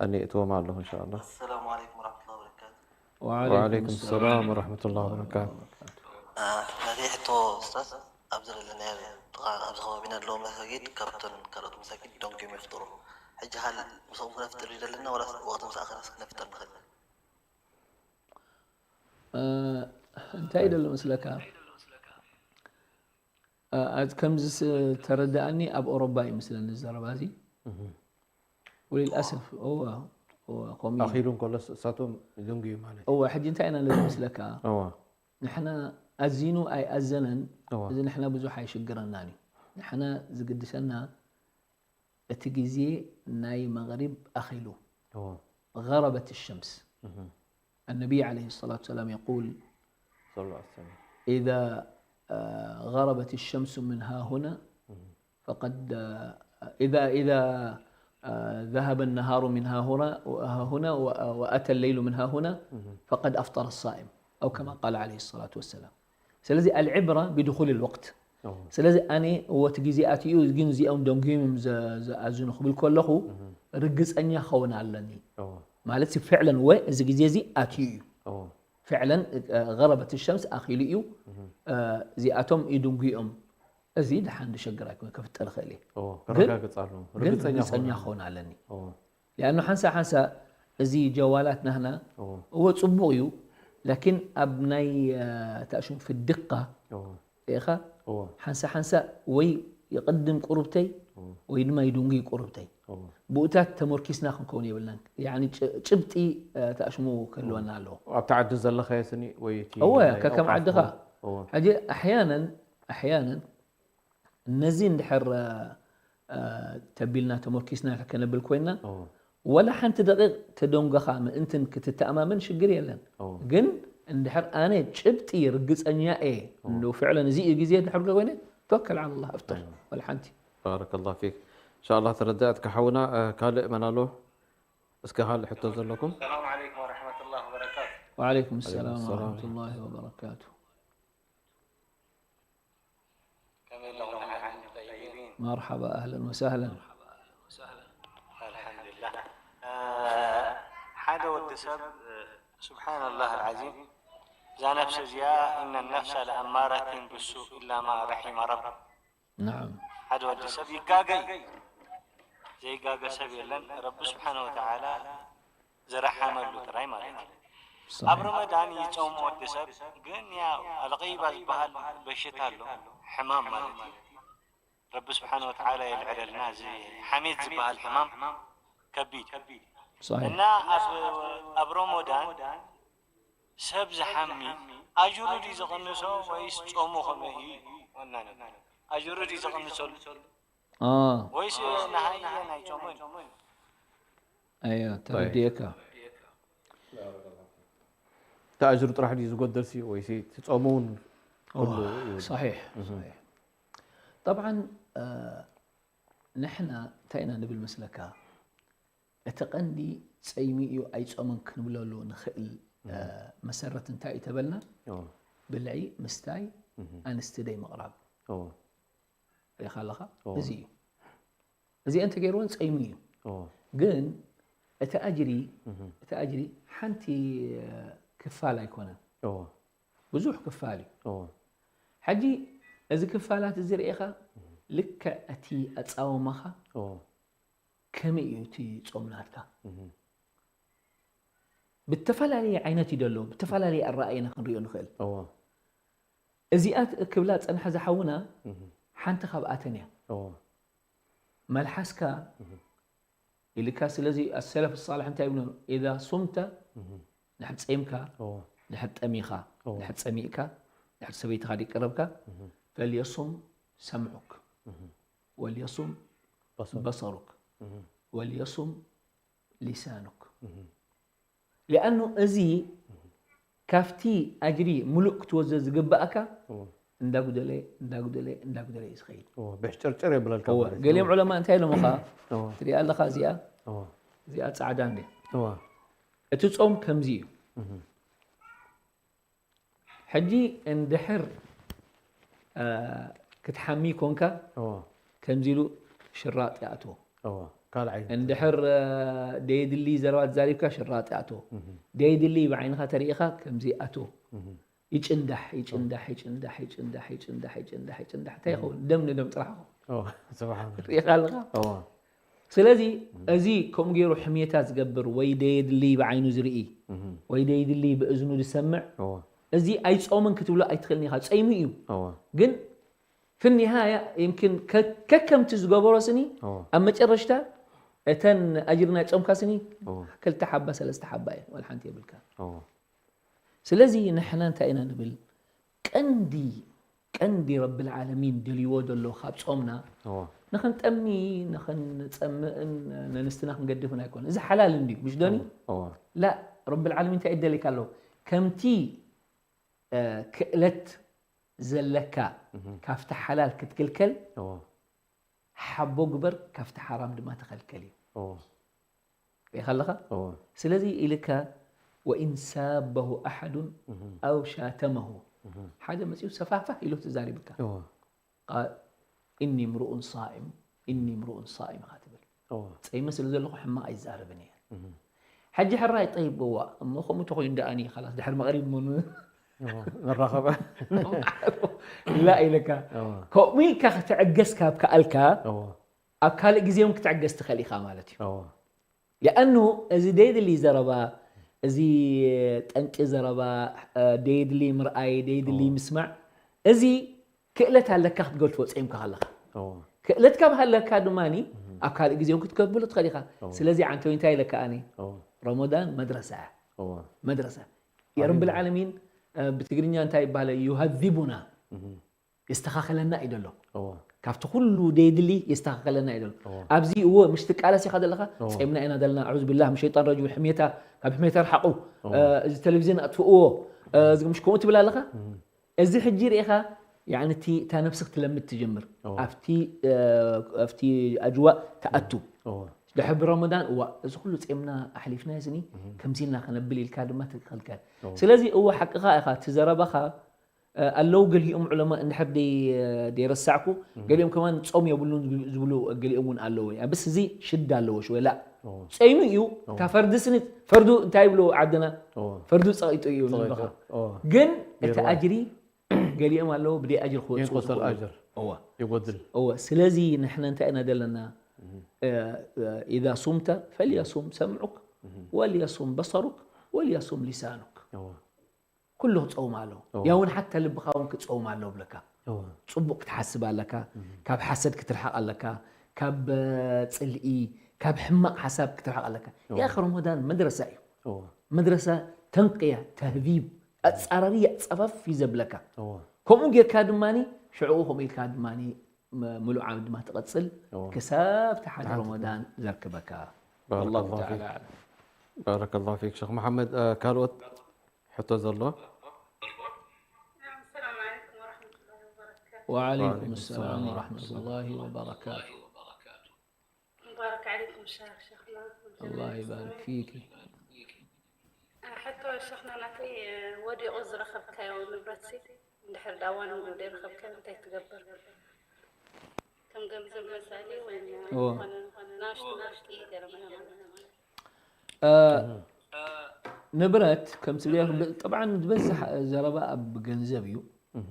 ኣነ እትዎም ኣለኹ እንሻላ። السلام عليكم ورحمة الله وبركاته. ወዓለይኩም ሰላም ወረሕመቱላ ወበረካቱ። ናተይ ሕቶ ኡስታዝ ኣብዚ ዘለናዮ ጥቓ ኣብዚ ከባቢና ዘለዉ መሳጊድ ካብተን ካልኦት መሳጊድ ደንጉዮም ይፍጥሩ። ሕጂ ሃል ምስኦም ክነፍጥር እዩ ዘለና ወላስ ወቕቲ ምስ ኣኸለስ ክነፍጥር ንኽእል? እ፣ እንታይ ደሎ መስለካ እ፣ ኣዝ- ከምዚ ስ- ተረዳእኒ ኣብ ኦሮባ እዩ ምስለኒ ዘረባ እዚ ወሊልኣሰፍ እወ እወ ከምኡ እዩ። ኣኺሉ እንከሎስ እሳቶም ይድንጉዩ ማለት እዩ። እወ ሕጂ እንታይ ኢና ንብል መስለካ እወ ንሕና ኣዚኑ ኣይኣዘነን እወ እዚ ንሕና ብዙሕ ኣይሽግረናን እዩ። ንሕና ዝግድሰና እቲ ግዜ ናይ መቕሪብ ኣኺሉ እወ غربت الشمس እህ النبي عليه الصلاة والسلام يقول ሰለላሁ ዐለይሂ ወሰለም إذا آه، غربت الشمس من ها هنا فقد آه، إذا إذا آه، ذهب النهار من ها هنا ها هنا و- وأتى الليل من ها هنا فقد أفطر الصائم أو كما قال عليه الصلاة والسلام. ስለዚ العبرة بدخول الوقت እወ ስለዚ ኣነ እወ እቲ ግዜ ኣትዩ ግን እዚኦም ደንጉዮም እዮም ዘ- ዝኣዝኑ ክብል ከለኹ ርግፀኛ ክኸውን ኣለኒ እወ ማለት ሲ ፍዕለን ወ እዚ ግዜ እዚ ኣትዩ እዩ እወ ፍዕለን غربت الشمس ኣኺሉ እዩ እዚኣቶም ይድንጉዮም እዚ ደሓን ድሸግር ኣይኮነ ክፍጠር ይኽእል እዩ እወ ከረጋግፅ ኣለዎ ግን ርግፀኛ ርግፀኛ ክኸውን ክኸውን ኣለኒ እወ ሊኣኑ ሓንሳ ሓንሳ እዚ ጀዋላት ናህና እወ እወ ፅቡቅ እዩ ላኪን ኣብ ናይ ተእሽም ፍድቃ እወ ኢኻ እወ ሓንሳ ሓንሳ ወይ ይቕድም ቁሩብተይ እወ ወይ ድማ ይድንጉ ቁሩብተይ እወ ብኡታት ተመርኪስና ክንከውን የብልናን ያኒ ጭ- ጭብጢ እ፣ ተእሽሙ ክህልወና ኣለዎ ኣብቲ ዓዲ ዘለኻዮ ስኒ ወይ እቲ እወ ናይ ከከም ኣውቃፍ ዓድኻ እወ ሕጂ ኣሕያነን ኣሕያነን እነዚ እንድሕር እ፣ ተቢልና ተመርኪስና ከነብል ኮይና እወ ወላ ሓንቲ ደቂቕ ተደንጎኻ ምእንትን ክትተኣማመን ሽግር የለን እወ ግን እንድሕር ኣነ ጭብጢ ርግጸኛ እየ፣ እንደው ፍዕለን እዚ እዩ ግዜ እንድሕር ኮይነ፣ ተወከል ዓላ ላህ፣ እፍጥር። ወላ ሓንቲ። ባረከላሁ ፊክ። እንሻላ ተረዳእትካ ሓውና። እ፣ ካልእ መን ኣሎ? እስከ ካልእ ሕቶ ዘለኩም? السلام عليكم ورحمة الله وبركاته. ወዓለይኩም ሰላም ሰላም። ወረሕመቱላሂ ወበረካቱ። كم يلغون عن الطيبين. መርሓባ፣ ኣህለን ወሳህለን። الحمد لله. ሓደ ወዲ ሰብ ስብሓን ላህ العظيم እዛ ነፍሲ እዚኣ إن النفس لأمارة بالسوء إلا ما رحم رب. ናዓም። ሓደ ወዲ ሰብ ይጋገ እዩ። ዘይጋገ ሰብ የለን። ረቢ ስብሓን ወተዓላ ዝረሓመሉ ጥራይ ማለት እዩ። ኣብ ሰሒሕ። ረመዳን ይፀሙ ወዲ ሰብ ግን ያው ኣልቀይባ ዝበሃል በሽታ ኣሎ፣ ሕማም ማለት እዩ። ረቢ ስብሓን ወተዓላ የልዕለልና። እዚ ሓሜት ዝበሃል ሕማም ከቢድ ሰሒሕ። እና ኣብ ኣብ ረመዳን ሰብ ዝሓሚ ኣጅሩ ድዩ ዝቕንሶ ወይስ ጾሙ ከመይ እዩ? ዋና ነገር ኣጅሩ ድዩ ዝቕንሰሉ አ፣ ወይስ ንሃየ ናይ ጾሙን? ኣያ፣ ተረዲኤካ። እቲ ኣጅሩ ጥራሕ ድዩ ዝጎደልሲ ወይሲ እቲ ጾሙ እውን ኩሉ እዩ? ሰሒሕ፣ ሰሒሕ። ጠብዓን፣ እ፣ ንሕና እንታይ ኢና ንብል መስለካ? እቲ ቀንዲ ጸይሙ እዩ ኣይጾምን ክንብለሉ ንኽእል፣ እ፣ መሰረት እንታይ እዩ ተበልና? ኦ፣ ብልዒ፣ ምስታይ፣ ኣንስቲ ደይ ምቕራብ። ኦ፣ ሪኢኻ ኣለኻ? ኦ። እዚ እዩ። እዚአን ተገይርወን ጸይሙ እዩ። ኦ፣ ግን እቲ ኣጅሪ፣ እቲ ኣጅሪ ሓንቲ፣ እ፣ ክፋል ኣይኮነን። ኦ፣ ብዙሕ ክፋል እዩ። ኦ፣ ሕጂ እዚ ክፋላት እዚ ርኢኻ ልክዕ እቲ ኣጻወማኻ ኦ፣ ከመይ እዩ እቲ ጾም ናትካ? ብተፈላለየ ዓይነት እዩ ዘሎ፣ ብተፈላለየ ኣረኣየና ክንሪኦ ንኽእል። ኦ፣ እዚኣ ክብላ ጸንሐ ዝሓውና ሓንቲ ካብኣተን እያ። ኦ፣ መልሓስካ ኢልካ፣ ስለዚ ኣሰለፍ ሳልሕ እንታይ ይብሉ? ኢዛ ሱምተ፣ ድሕር ጸይምካ፣ ኦ፣ ድሕር ጠሚኻ፣ ኦ። ድሕር ጸሚእካ፣ ድሕር ሰበይትኻ ደይቀረብካ፣ ፈልየሱም ሰምዑክ ወልየሱም በሰር። በሰሩክ እህ፣ ወልየሱም ሊሳኑክ። እህ፣ ሊኣኑ እዚ ካብቲ ኣጅሪ ሙሉእ ክትወዘ ዝግባእካ እዎ፣ እንዳጉደለ እንዳጉደለ እንዳጉደለ እዩ ዝኸይድ። እዎ፣ ብሕጭርጭር የብለልካ እወ፣ ማለት እዩ። ገሊኦም ዑለማ እንታይ ኢሎምኻ? እዎ፣ ትሪኣ ኣለኻ እዚኣ፣ እዎ፣ እዚኣ ጻዕዳ እንደ እዎ፣ እቲ ጾም ከምዚ እዩ። እህ፣ ሕጂ እንድሕር እ፣ ክትሓሚ ኮንካ እዎ፣ ከምዚ ኢሉ ሽራጥ ይኣትዎ። እዎ፣ ካልኣይ። እንድሕር እ፣ ደየድሊ ዘረባ ተዛሪብካ ሽራጥ ይኣትዎ። እህ፣ ደየድሊ ብዓይንኻ ተሪኢኻ ከምዚ ይኣትዎ። እህ፣ ይጭንዳሕ ይጭንዳሕ ይጭንዳሕ ይጭንዳሕ ይጭንዳሕ ይጭንዳሕ ይጭንዳሕ እንታይ ይኸውን? ደም ንደም ጥራሕ ይኸውን። እዎ፣ ስብሓን። ሪኢኻ ኣለኻ? እዎ፣ ስለዚ እዚ ከምኡ ገይሩ ሕምየታ ዝገብር ወይ ደየድሊ ብዓይኑ ዝርኢ እህ፣ ወይ ደየድሊ ብእዝኑ ዝሰምዕ እዎ፣ እዚ ኣይጾምን ክትብሎ ኣይትኽእልን ኢኻ። ጸይሙ እዩ እዎ፣ ግን ፍኒሃያ ይምክን ከ- ከከምቲ ዝገበሮ ስኒ እዎ፣ ኣብ መጨረሽታ እተን ኣጅሪ ናይ ጾምካ ስኒ እዎ፣ ክልተ ሓባ ሰለስተ ሓባ እየን፣ ዋላ ሓንቲ የብልካ። እዎ፣ ስለዚ ንሕና እንታይ ኢና ንብል? ቀንዲ ቀንዲ ረብል ዓለሚን ደልይዎ ዘሎ ካብ ጾምና እዎ፣ ንኽንጠሚ ንኽንጸምእን ነንስትና ክንገድፍን ኣይኮነ። እዚ ሓላል እንድዩ ምሽ ዶኒ? እዎ፣ ላ ረብል ዓለሚን እንታይ ይደልየካ ኣለዎ? ከምቲ እ፣ ክእለት ዘለካ ካብቲ ሓላል ክትክልከል እዎ፣ ሓቦ ግበር፣ ካብቲ ሓራም ድማ ተኸልከል እዩ። እዎ፣ ሪኢኻ ኣለኻ? እዎ፣ ስለዚ ኢልካ ወኢን ሳበሁ ኣሓዱን ኣው ሻተመሁ ሓደ መፂኡ ሰፋፋሕ ኢሉ ተዛሪብካ እዎ፣ ቃል ኢኒ ምርኡን ሳኢም ኢኒ ምርኡን ሳኢም ኢኻ ትብል። እዎ፣ ጸይመ ስለ ዘለኹ ሕማቕ ኣይዛረብን እየ። ሕጂ ሕራይ ጠይብዋ እሞ ከምኡ ተኾይኑ ደኣኒ ኻላስ ድሕሪ መቕሪብ እሞ ን- እዎ፣ ንራኸበ። ላ ኢለካ እዎ፣ ከምኡ ኢልካ ክትዕገስ ካብ ከኣልካ እዎ፣ ኣብ ካልእ ግዜ እውን ክትዕገስ ትኽእል ኢኻ ማለት እዩ። እዎ፣ ሊኣኑ እዚ ደይድሊ ዘረባ፣ እዚ ጠንቂ ዘረባ፣ ደይድሊ ምርኣይ፣ ደይድሊ ምስማዕ፣ እዚ ክእለት ኣለካ ክትገድፎ ጸይምካ ከለኻ። እዎ፣ ክእለት ካብ ሃለካ ድማ ኣብ ካልእ ግዜ እውን ክትከብሎ ትኽእል ኢኻ። ስለዚ ዓንተዊ እንታይ ኢለካ ኣነ እዎ፣ ረመዳን መድረሳ እያ። እዎ፣ መድረሳ የረብል ዓለሚን ብትግርኛ እንታይ ይባሃል? ዩሃዚቡና የስተኻኸለና እዩ ደሎ። እዎ፣ ካብቲ ኩሉ ደይድሊ የስተኻኸለና እዩ ዘሎ። ኣብዚ እዎ ምሽ ትቃለስ ኢኻ ዘለኻ፣ ጸምና ኢና ዘለና። ኣዑዝ ቢላህ፣ ምን ሸይጣን ረጂም፣ ሕሜታ፣ ካብ ሕሜታ ርሓቑ። እዚ ቴሌቪዝን ኣጥፍእዎ፣ እዚ ምሽ ከምኡ ትብል ኣለኻ። እዚ ሕጂ ርኢኻ፣ ያኒ እቲ፣ እታ ነብሲ ክትለምድ ትጀምር። ኣብቲ፣ ኣብቲ ኣጅዋእ ትኣቱ። ድሕሪ ብረመዳን፣ እዋ፣ እዚ ኩሉ ጸምና ኣሕሊፍናዮ ስኒ፣ ከምዚ ኢልና ከነብል ኢልካ ድማ ትኸልከል። ስለዚ እዎ፣ ሓቅኻ ኢኻ፣ እቲ ዘረባኻ ኣለዉ ገሊኦም ዑለማ እንድሕር ደይ-፣ ደይረሳዕኩ፣ ገሊኦም ከማን ጾም የብሉን ዝብሉ ገሊኦም እውን ኣለዉ። ብስ እዚ ሽዳ ኣለዎ ሽወላ። ጸይሙ እዩ፣ እታ ፈርዲ ስኒ፣ ፈርዱ እንታይ ይብሉ ዓድና? ፈርዱ ጸቒጡ እዩ ንብኻ። ግን እቲ ኣጅሪ ገሊኦም ኣለዉ ብደይ ኣጅሪ ክወጽኡ ይንቆሰል ዝኽእሉ። ኣጅር። እዋ። ይጎድል። እዋ። ስለዚ ንሕና እንታይ ኢና ዘለና? إذا صمت فليصم سمعك وليصم بصرك وليصم لسانك. እዋ። ኩሉ ክጸውም ኣለዎ። እዋ። ያ እውን ሓታ ልብኻ እውን ክጸውም ኣለዎ ብለካ። እዋ። ጽቡቕ ክትሓስብ ኣለካ፣ ካብ ሓሰድ ክትርሓቕ ኣለካ፣ ካብ፣ እ፣ ጽልኢ፣ ካብ ሕማቕ ሓሳብ ክትርሓቕ ኣለካ። እዋ። ያ ረመዳን መድረሳ እዩ። እዋ። መድረሳ ተንቅያ፣ ተህዚብ፣ ኣጻራርያ፣ ጸፈፍ እዩ ዘብለካ። እዋ። ከምኡ ጌርካ ድማኒ ሽዕኡ ከምኡ ኢልካ ድማኒ ም-፣ ምሉእ ዓመት ድማ ትቐጽል እዋ። ክሳብ እቲ ሓደ ትሓንት። ረመዳን ዘርክበካ። ባረከላሁ ወላሁ ፊክ። ተዓላ ኣዕለም። ባረከላሁ ፊክ ሸኽ መሓመድ። እ፣ ካልኦት ሕቶ ዘሎ? السلام عليكم ورحمة الله وبركاته. ወዓለይኩም ወዓለይኩም ሰላም ሰላም ወረሕመቱላሂ ወበረካቱ። ሙባረክ ዓለይኩም ሻር ሸኽና። ኣላህ ይባርክ ፊኪ። ሕቶ ሸኽና ናተይ ወዲቑ ዝረኸብካዮ ንብረት ሲ እንድሕር ዳዋን ዘይረኸብካዮ እንታይ ትገብር? ከም ገንዘብ መሳሊ ወይ እዎ። ዝኾነ ናሽቱ ናሽቲ ገለ ምናምን። እ፣ ንብረት ከም ስለ-፣ ብ-፣ ጠብዓን ዝበዝሕ ዘረባ ኣብ ገንዘብ እዩ። እህ።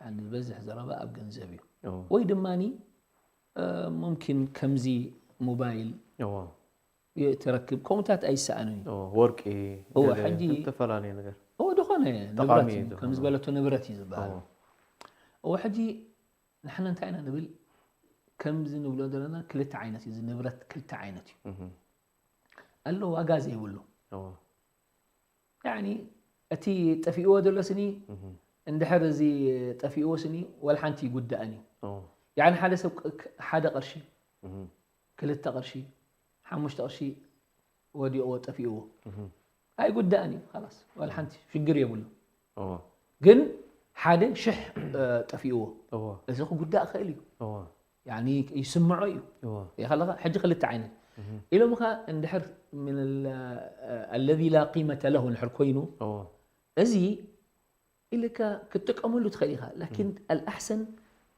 ያኒ ዝበዝሕ ዘረባ ኣብ ገንዘብ እዩ። እዎ። ወይ ድማኒ፣ እ፣ ሙምኪን ከምዚ ሞባይል እዎ። የ-፣ ትረክብ፣ ከምኡታት ኣይሰኣንን እዩ። እዎ፣ ወርቂ፣ እዎ፣ ገለ፣ ሕጂ፣ ዝተፈላለየ ነገር። እዎ፣ ዝኾነ ጠቓሚ ንብረት እዩ እዩ፣ ከም ዝኾነ። ዝበለቶ ንብረት እዩ ዝበሃል። እዎ። እዎ፣ ሕጂ ንሕና እንታይ ኢና ንብል? ከምዚ ንብሎ ዘለና ክልተ ዓይነት እዩ፣ እዚ ንብረት ክልተ ዓይነት እዩ። እህ። ኣሎ ዋጋ ዘይብሉ። እዎ። ያኒ እቲ ጠፊእዎ ዘሎ ስኒ፣ እህ። እንድሕር እዚ ጠፊእዎ ስኒ፣ ወላ ሓንቲ ይጉዳእን እዩ። እዎ። ያኒ ሓደ ሰብ ቅ-፣ ክ-፣ ሓደ ቅርሺ፣ እህ። ክልተ ቅርሺ፣ ሓሙሽተ ቅርሺ ወዲቕዎ ጠፊእዎ። እህ። ኣይጉዳእን እዩ፣ ኻላስ፣ ወላ ሓንቲ ሽግር የብሉ። እዎ። ግን ሓደ ሽሕ፣ እ፣ ጠፊእዎ። እዎ። እዚ ክጉዳእ ይኽእል እዩ። እዎ። ያኒ ይስምዖ እዩ። እዎ። ይኸለኻ፣ ሕጂ ክልተ ዓይነት። እህ። ኢሎምኻ እንድሕር ምን ال-፣ الذي لا قيمة له እንድሕር ኮይኑ፣ እዎ። እዚ ኢልካ ክትጥቀመሉ ትኽእል ኢኻ። ላኪን እም። الأحسن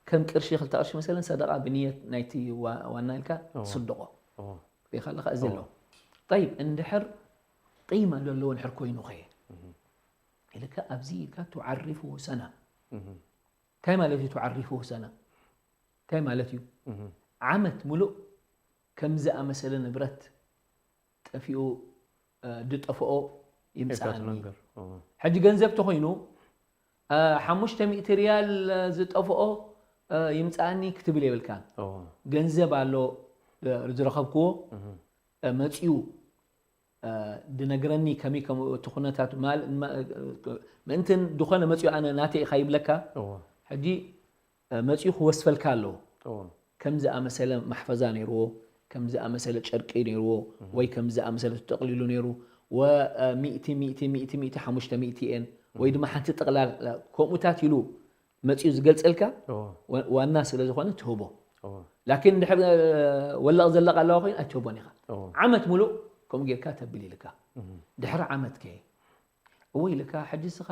ከም ቅርሺ ክልተ ቅርሺ መሰለን ሰደቓ ብንየት ናይቲ ዋ-፣ ዋና ኢልካ እዎ። ትስድቖ። እዎ። ሪኢኻ ኣለኻ እዚ እዎ። ኣለዎ። ጠይብ፣ እንድሕር ቂማ ዘለዎ እንድሕር ኮይኑ ኸ? እህ። ኢልካ ኣብዚ ኢልካ ትዓሪፉ ሰና። እህ። እንታይ ማለት እዩ ትዓሪፉ ሰና? እንታይ ማለት እዩ? እህ። ዓመት ሙሉእ ከም ዝኣመሰለ ንብረት ጠፊኡ፣ እ፣ ዝጠፍኦ ይምጽኣኒ። ኢልካ ትነግር። እዎ። ሕጂ ገንዘብ ተኾይኑ፣ እ፣ ሓሙሽተ ሚእቲ ሪያል፣ እ፣ ዝጠፍኦ፣ እ፣ ይምጽኣኒ ክትብል የብልካን። እዎ። ገንዘብ ኣሎ፣ እ፣ ዝረኸብክዎ፣ እህ። እ፣ መጺኡ፣ እ፣ ዝነግረኒ ከመይ ከም እቲ ኩነታት ማል-፣ ማ-፣ ምእንትን ዝኾነ መጺኡ ኣነ ናተይ ኢኻ ይብለካ። እዎ። ሕጂ መጺኡ ክወስፈልካ ኣለዎ። እዎ። ከም ዝኣመሰለ ማሕፈዛ ነይርዎ፣ ከም ዝኣመሰለ ጨርቂ ነይርዎ፣ እህ። ወይ ከም ዝኣመሰለ ተጠቕሊሉ ነይሩ፣ ወ-፣ ሚእቲ፣ ሚእቲ፣ ሚእቲ፣ ሚእቲ፣ ሓሙሽተ ሚእቲ እየን፣ ወይ እህ። ድማ ሓንቲ ጥቕላል፣ ከምኡታት ኢሉ መጺኡ ዝገልጸልካ፣ እዎ። ወ-፣ ዋና ስለ ዝኾነ ትህቦ። እዎ። ላኪን እንድሕር፣ ወለቕ ዘለቕ ኣለዋ ኮይኑ ኣይትህቦን ኢኻ። እዎ። ዓመት ሙሉእ ከምኡ ጌርካ ተብል ኢልካ። እህ። ድሕሪ ዓመት ከ? እወ ኢልካ፣ ሕጂ ስኻ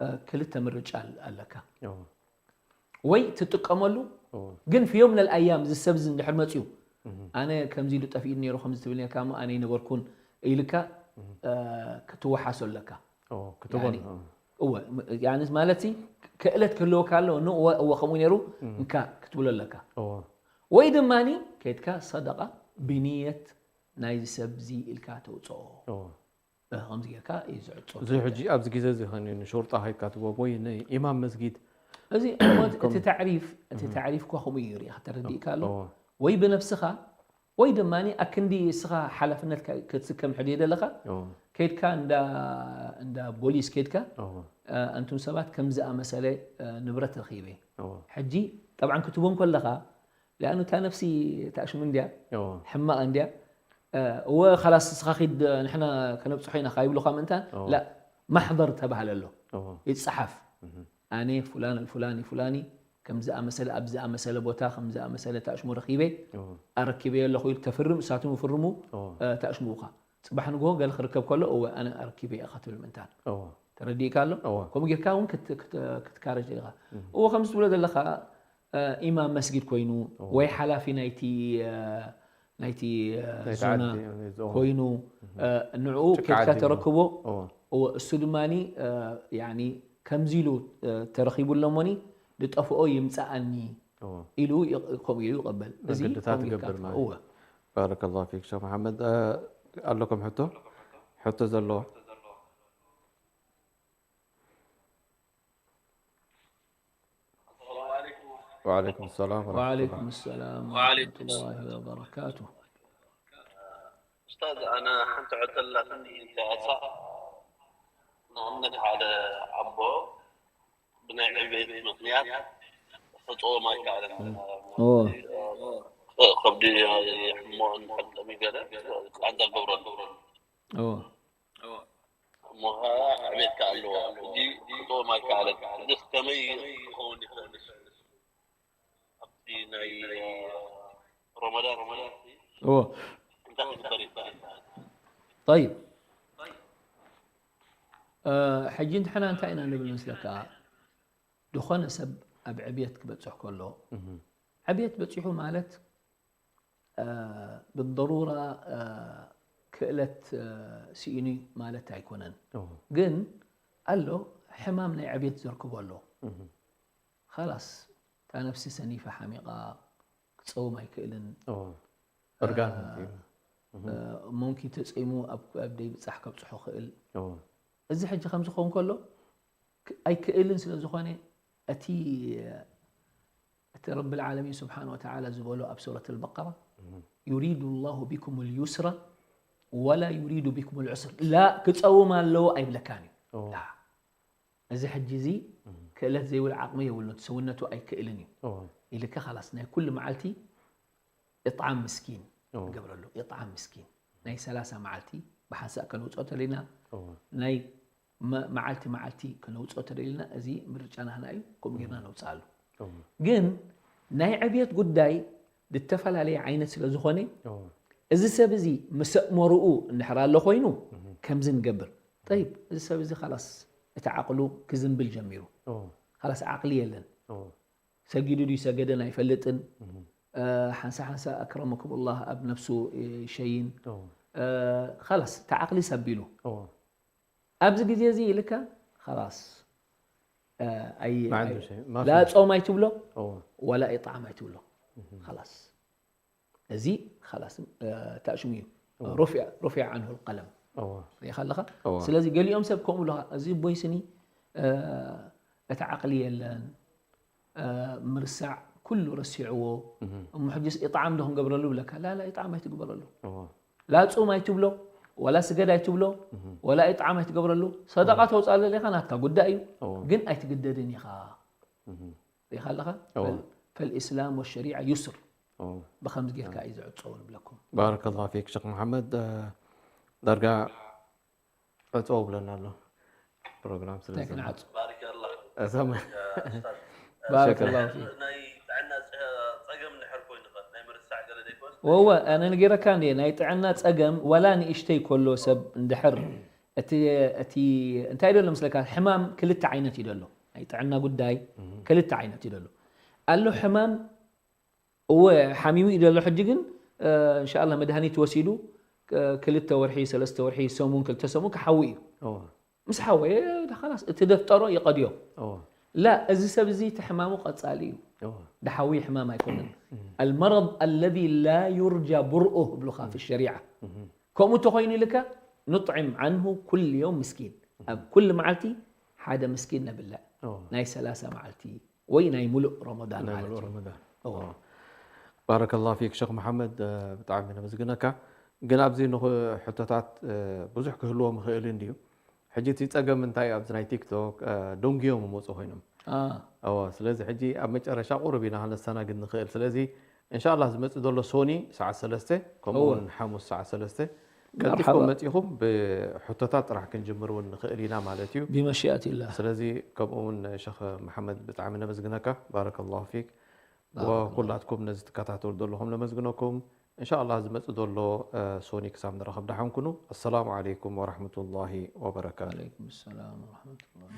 እ፣ ክልተ ምርጫ ኣል-፣ ኣለካ። እዎ። ወይ ትጥቀመሉ፣ እዎ። ግን في يوم من الأيام እዚ ሰብ እዚ እንድሕር መጽዩ፣ እህ። ኣነ ከምዚ ኢሉ ጠፊኡኒ ነይሩ፣ ከምዚ ትብል ነርካ እሞ ኣነ ኣይነበርኩን ኢልካ፣ እህ። እ፣ ክትወሓሶ ኣለካ። እዎ፣ ክትቦን፣ ያኒ፣ እዎ። እወ፣ ም-፣ ያኒ ማለት ሲ፣ ክእለት ክህልወካ ኣለዎ፣ ን-፣ እወ፣ እወ፣ ከምኡ ነይሩ፣ እህ። እንካ ክትብሎ ኣለካ። እዎ። ወይ ድማኒ ከይድካ ሰደቓ ብንየት ናይዚ ሰብ እዚ ኢልካ ተውጽኦ። እዎ። እ፣ ከምዚ ጌርካ እዩ ዝዕጾ። እዚ ሕጂ ኣብዚ ግዜ እዚ ኸን ንሾርጣ ሃይካ ትቦ ወይ ንኢማም መስጊድ እዚ እሞ እቲ ከምኡ። ተዕሪፍ፣ እቲ እህ። ተዕሪፍ እኳ ከምኡ እዩ ሪኢኻ ተረዲእካ ኣሎ። እዎ። ወይ ብነብስኻ ወይ ድማ ኣክንዲ እስኻ ሓላፍነት ከ-፣ ክትስከም ሕድሪ ዘለኻ እዎ። ከይድካ እንዳ፣ እንዳ ቦሊስ ከይድካ፣ እዎ። እ፣ ኣንቱም ሰባት ከም ዝኣመሰለ፣ እ፣ ንብረት ረኺበ። እዎ። ሕጂ ጠብዓን ክትቦ እንከለኻ፣ ሊኣኑ እታ ነፍሲ ታሽሙ እንድያ፣ እዎ ሕማቕ እንድያ። እወ ኻላስ ንስኻ ኺድ ንሕና ከነብፅሖ ኢና ኻይብሉኻ ምእንታን እዎ። ላ ማሕደር ተባህለ ኣሎ እዎ ይፅሓፍ። ኣነ ፍላን ኣልፍላኒ ፍላኒ ከም ዝኣመሰለ ኣብ ዝኣመሰለ ቦታ ከም ዝኣመሰለ ታሽሙ ረኺበ እዎ ኣረኪበዮ ኣለኹ ኢሉ ተፍርም፣ እሳቶም ይፍርሙ። እዎ ታሽሙኻ ፅባሕ ንግሆ ገለ ክርከብ ከሎ እወ ኣነ ኣረኪበ ኢኻ ትብል ምእንታን እዎ ተረዲእካ ኣሎ። እዎ ከምኡ ጌርካ እውን ክት- ክት- ክትካረጅ ኢኻ። እዎ ከምዚ ትብሎ ዘለኻ ኢማም መስጊድ ኮይኑ ወይ ሓላፊ ናይቲ ናይቲ ናይቲ ዞና ዓዲ፣ ናይቲ ዞና። ኮይኑ ንዕኡ ጭቃ ኬድካ ዓዲ ተረክቦ። እዎ እዎ እሱ ድማ ከምዚ ኢሉ ተረኺቡ ኣሎ እሞኒ ዝጠፍኦ ይምፃኣኒ እዎ ኢሉ ይቕ- ከምኡ ኢሉ ይቐበል። እዚ መገድታት ከምኡ ኢልካ ትገብር ትኸ- ማለት እወ ባረከላሁ ፊክ ሸክ መሓመድ። ኣለኩም ሕቶ? ሕቶ ዘለዎ? ወዓለይኩም ሰላም ወረሕመቱላህ። وعليكم السلام ورحمة الله وبركاته. ኡስታዝ፣ ኣነ ሓንቲ ሕቶ ኣላትኒ። እንተ ኣሳ ንኣብነት ሓደ ኣቦ ብናይ ዕቤት ምክንያት ክጾም ኣይከኣለን። እዎ ከብዲ ይሕሞ እንተጠሚ ገለ ቃንዛ ገብረሉ እዎ እሞ ኸዓ ዕቤት ከኣ ኣለዎ። ሕጂ ክጾም ኣይከኣለን። እዚ ከመይ ክኸውን ይኽእል? ኣብቲ ናይ ረመዳን እዎ እንታይ ክግበር ይኽእል? طيب ሕጂ ንሕና እንታይ ኢና ንብል መስለካ? ዝኾነ ሰብ ኣብ ዕብየት ክበፅሕ ከሎ ዕብየት በፂሑ ማለት ብضرورة ክእለት ስኢኑ ማለት ኣይኮነን። እዎ ግን ኣሎ ሕማም ናይ ዕብየት ዘርክቦ ኣሎ። ኻላስ እታ ነፍሲ ሰኒፋ ሓሚቓ ክፀውም ኣይክእልን። እዎ እርጋን ሙምኪን ተፀይሙ ኣብ ኣብ ደይብፃሕ ከብፅሖ ክእል። እዎ እዚ ሕጂ ከምዚ ክኸውን ከሎ ክ- ኣይክእልን ስለ ዝኾነ እቲ እቲ ረብል ዓለሚን ስብሓን ወተዓላ ዝበሎ ኣብ ሱረት ኣልበቀራ يريد الله بكم اليسر ولا يريد بكم العسر ላ ክፀውም ኣለዎ ኣይብለካን እዩ። እዎ ላ እዚ ሕጂ እዚ ክእለት ዘይብሉ ዓቕሚ የብሉን፣ ሰውነቱ ኣይክእልን እዩ እዎ ኢልካ ኻላስ ናይ ኩሉ መዓልቲ እጥዓም ምስኪን እዎ ንገብረሉ። እጥዓም ምስኪን ናይ ሰላሳ መዓልቲ ብሓንሳእ ከነውፅኦ ተለና እዎ ናይ መ- መዓልቲ መዓልቲ ከነውፅኦ ተደሊልና እዚ ምርጫ ናህና እዩ። ከምኡ ጌርና ነውፅኣሉ። እዎ ግን ናይ ዕብየት ጉዳይ ዝተፈላለየ ዓይነት ስለ ዝኾነ እዎ እዚ ሰብ እዚ ምስ ኣእመርኡ እንድሕር ኣሎ ኮይኑ ከምዚ ንገብር። ጠይብ እዚ ሰብ እዚ ኻላስ እቲ ዓቕሉ ክዝንብል ጀሚሩ። እዎ ኻላስ ዓቕሊ የለን። እዎ ሰጊዱ ድዩ ሰገደን ኣይፈልጥን። ሓንሳ ሓንሳ ኣክረመኩም ላህ ኣብ ነፍሱ ይሸይን። እዎ ኻላስ እቲ ዓቕሊ ሰቢሉ እዎ ኣብዚ ግዜ እዚ ኢልካ ኻላስ ኣይ- ما ኣይ- عنده شيء. ما في. ላ ጾም ኣይትብሎ እዎ ወላ ኢጣዓም ኣይትብሎ። ኻላስ እዚ ኻላስ ታሽሙ እዩ። رفع رفع عنه القلم እዎ ሪኢኻ ኣለኻ። እዎ ስለዚ ገሊኦም ሰብ ከምኡ ኣለኻ እዚ ቦይ ስኒ እቲ ዓቕሊ የለን ምርሳዕ ኩሉ ረሲዕዎ። እሞ ሕጅስ ኢጣዓም ዶ ክንገብረሉ ብለካ ላላ ኢጣዓም ኣይትግበረሉ። እዎ ላ ጹም ኣይትብሎ ወላ ስገድ ኣይትብሎ ወላ ኢጣዓም ኣይትገብረሉ። ሰደቃ ተውፅኣለ ኢኻ ናትካ ጉዳይ እዩ። እዎ ግን ኣይትግደድን ኢኻ። እህ ሪኢኻ ኣለኻ እዎ ፈልእስላም ወሸሪዓ ዩስር እዎ ብኸምዚ ጌርካ እዩ ዝዕፀው ንብለኩም። ባረከላሁ ፊክ ሸክ መሓመድ። ዳርጋ ዕፅው ብለና ኣሎ ፕሮግራም ስለ እንታይ ዘሎ። ክንዓፁ ባሪከላ እዞም ባረከላሁ ፊክ። ናይ ጥዕና ፀ- ፀገም እንድሕር ኮይኑ ኸ ናይ ምርሳዕ ገለ ዘይኮን ወወ ኣነ ንገረካ እንዴ ናይ ጥዕና ፀገም ዋላ ንእሽተይ ከሎ ሰብ እንድሕር እቲ እቲ እንታይ ደሎ ምስለካ ሕማም ክልተ ዓይነት እዩ ደሎ። ናይ ጥዕና ጉዳይ ክልተ ዓይነት እዩ ደሎ። ኣሎ ሕማም እወ ሓሚሙ እዩ ደሎ ሕጂ ግን እንሻላ መድሃኒት ወሲዱ ክልተ ወርሒ ሰለስተ ወርሒ ሰሙን ክልተ ሰሙን ክሓዊ እዩ። እዎ ምስ ሓወየ ላስ እቲ ደፍጠሮ ይቐድዮ። እዎ ላ እዚ ሰብ እዚ እቲ ሕማሙ ቀፃሊ እዩ። እዎ ድሓዊ ሕማም ኣይኮነን። المرض الذي لا يرجى برؤه ብሉኻ في الشريعة። ከምኡ እንተኾይኑ ኢልካ نطعم عنه كل يوم مسكين ኣብ ኩሉ መዓልቲ ሓደ ምስኪን ነብልዕ እዎ ናይ ሰላሳ መዓልቲ ወይ ናይ ሙሉእ ረመዳን ናይ ማለት ሙሉእ እዩ። ረመዳን እዎ። ባረከላሁ ፊክ ሸክ መሓመድ። ብጣዕሚ ነመስግነካ። ግን ኣብዚ ንኽ- ሕቶታት ብዙሕ ክህልዎም ይኽእል እንድዩ። ሕጂ እቲ ፀገም እንታይ ኣብዚ ናይ ቲክቶክ ደንጉዮም ይመፁ ኮይኖም እዎ። ስለዚ ሕጂ ኣብ መጨረሻ ቁሩብ ኢና ክነስተናግድ ንኽእል። ስለዚ እንሻላ ዝመፅእ ዘሎ ሶኒ ሰዓት ሰለስተ ከምኡ እውን ሓሙስ ሰዓት ሰለስተ ቀልጢፍኩም መፂኹም ብሕቶታት ጥራሕ ክንጅምር እውን ንኽእል ኢና ማለት እዩ። ብመሽያት ኢላ። ስለዚ ከምኡ እውን ሸኽ መሓመድ ብጣዕሚ ነመስግነካ። ባረከላሁ ፊክ። ወኩላትኩም ነዚ ትከታተሉ ዘለኹም ነመስግነኩም። እንሻላ ዝመፅእ ዘሎ ሶኒ ክሳብ ንረኸብ ደሓን ኩኑ። ኣሰላሙ ዓለይኩም ወራሕመቱላሂ ወበረካቱ። ዓለይኩም ሰላም ወራሕመቱላሂ።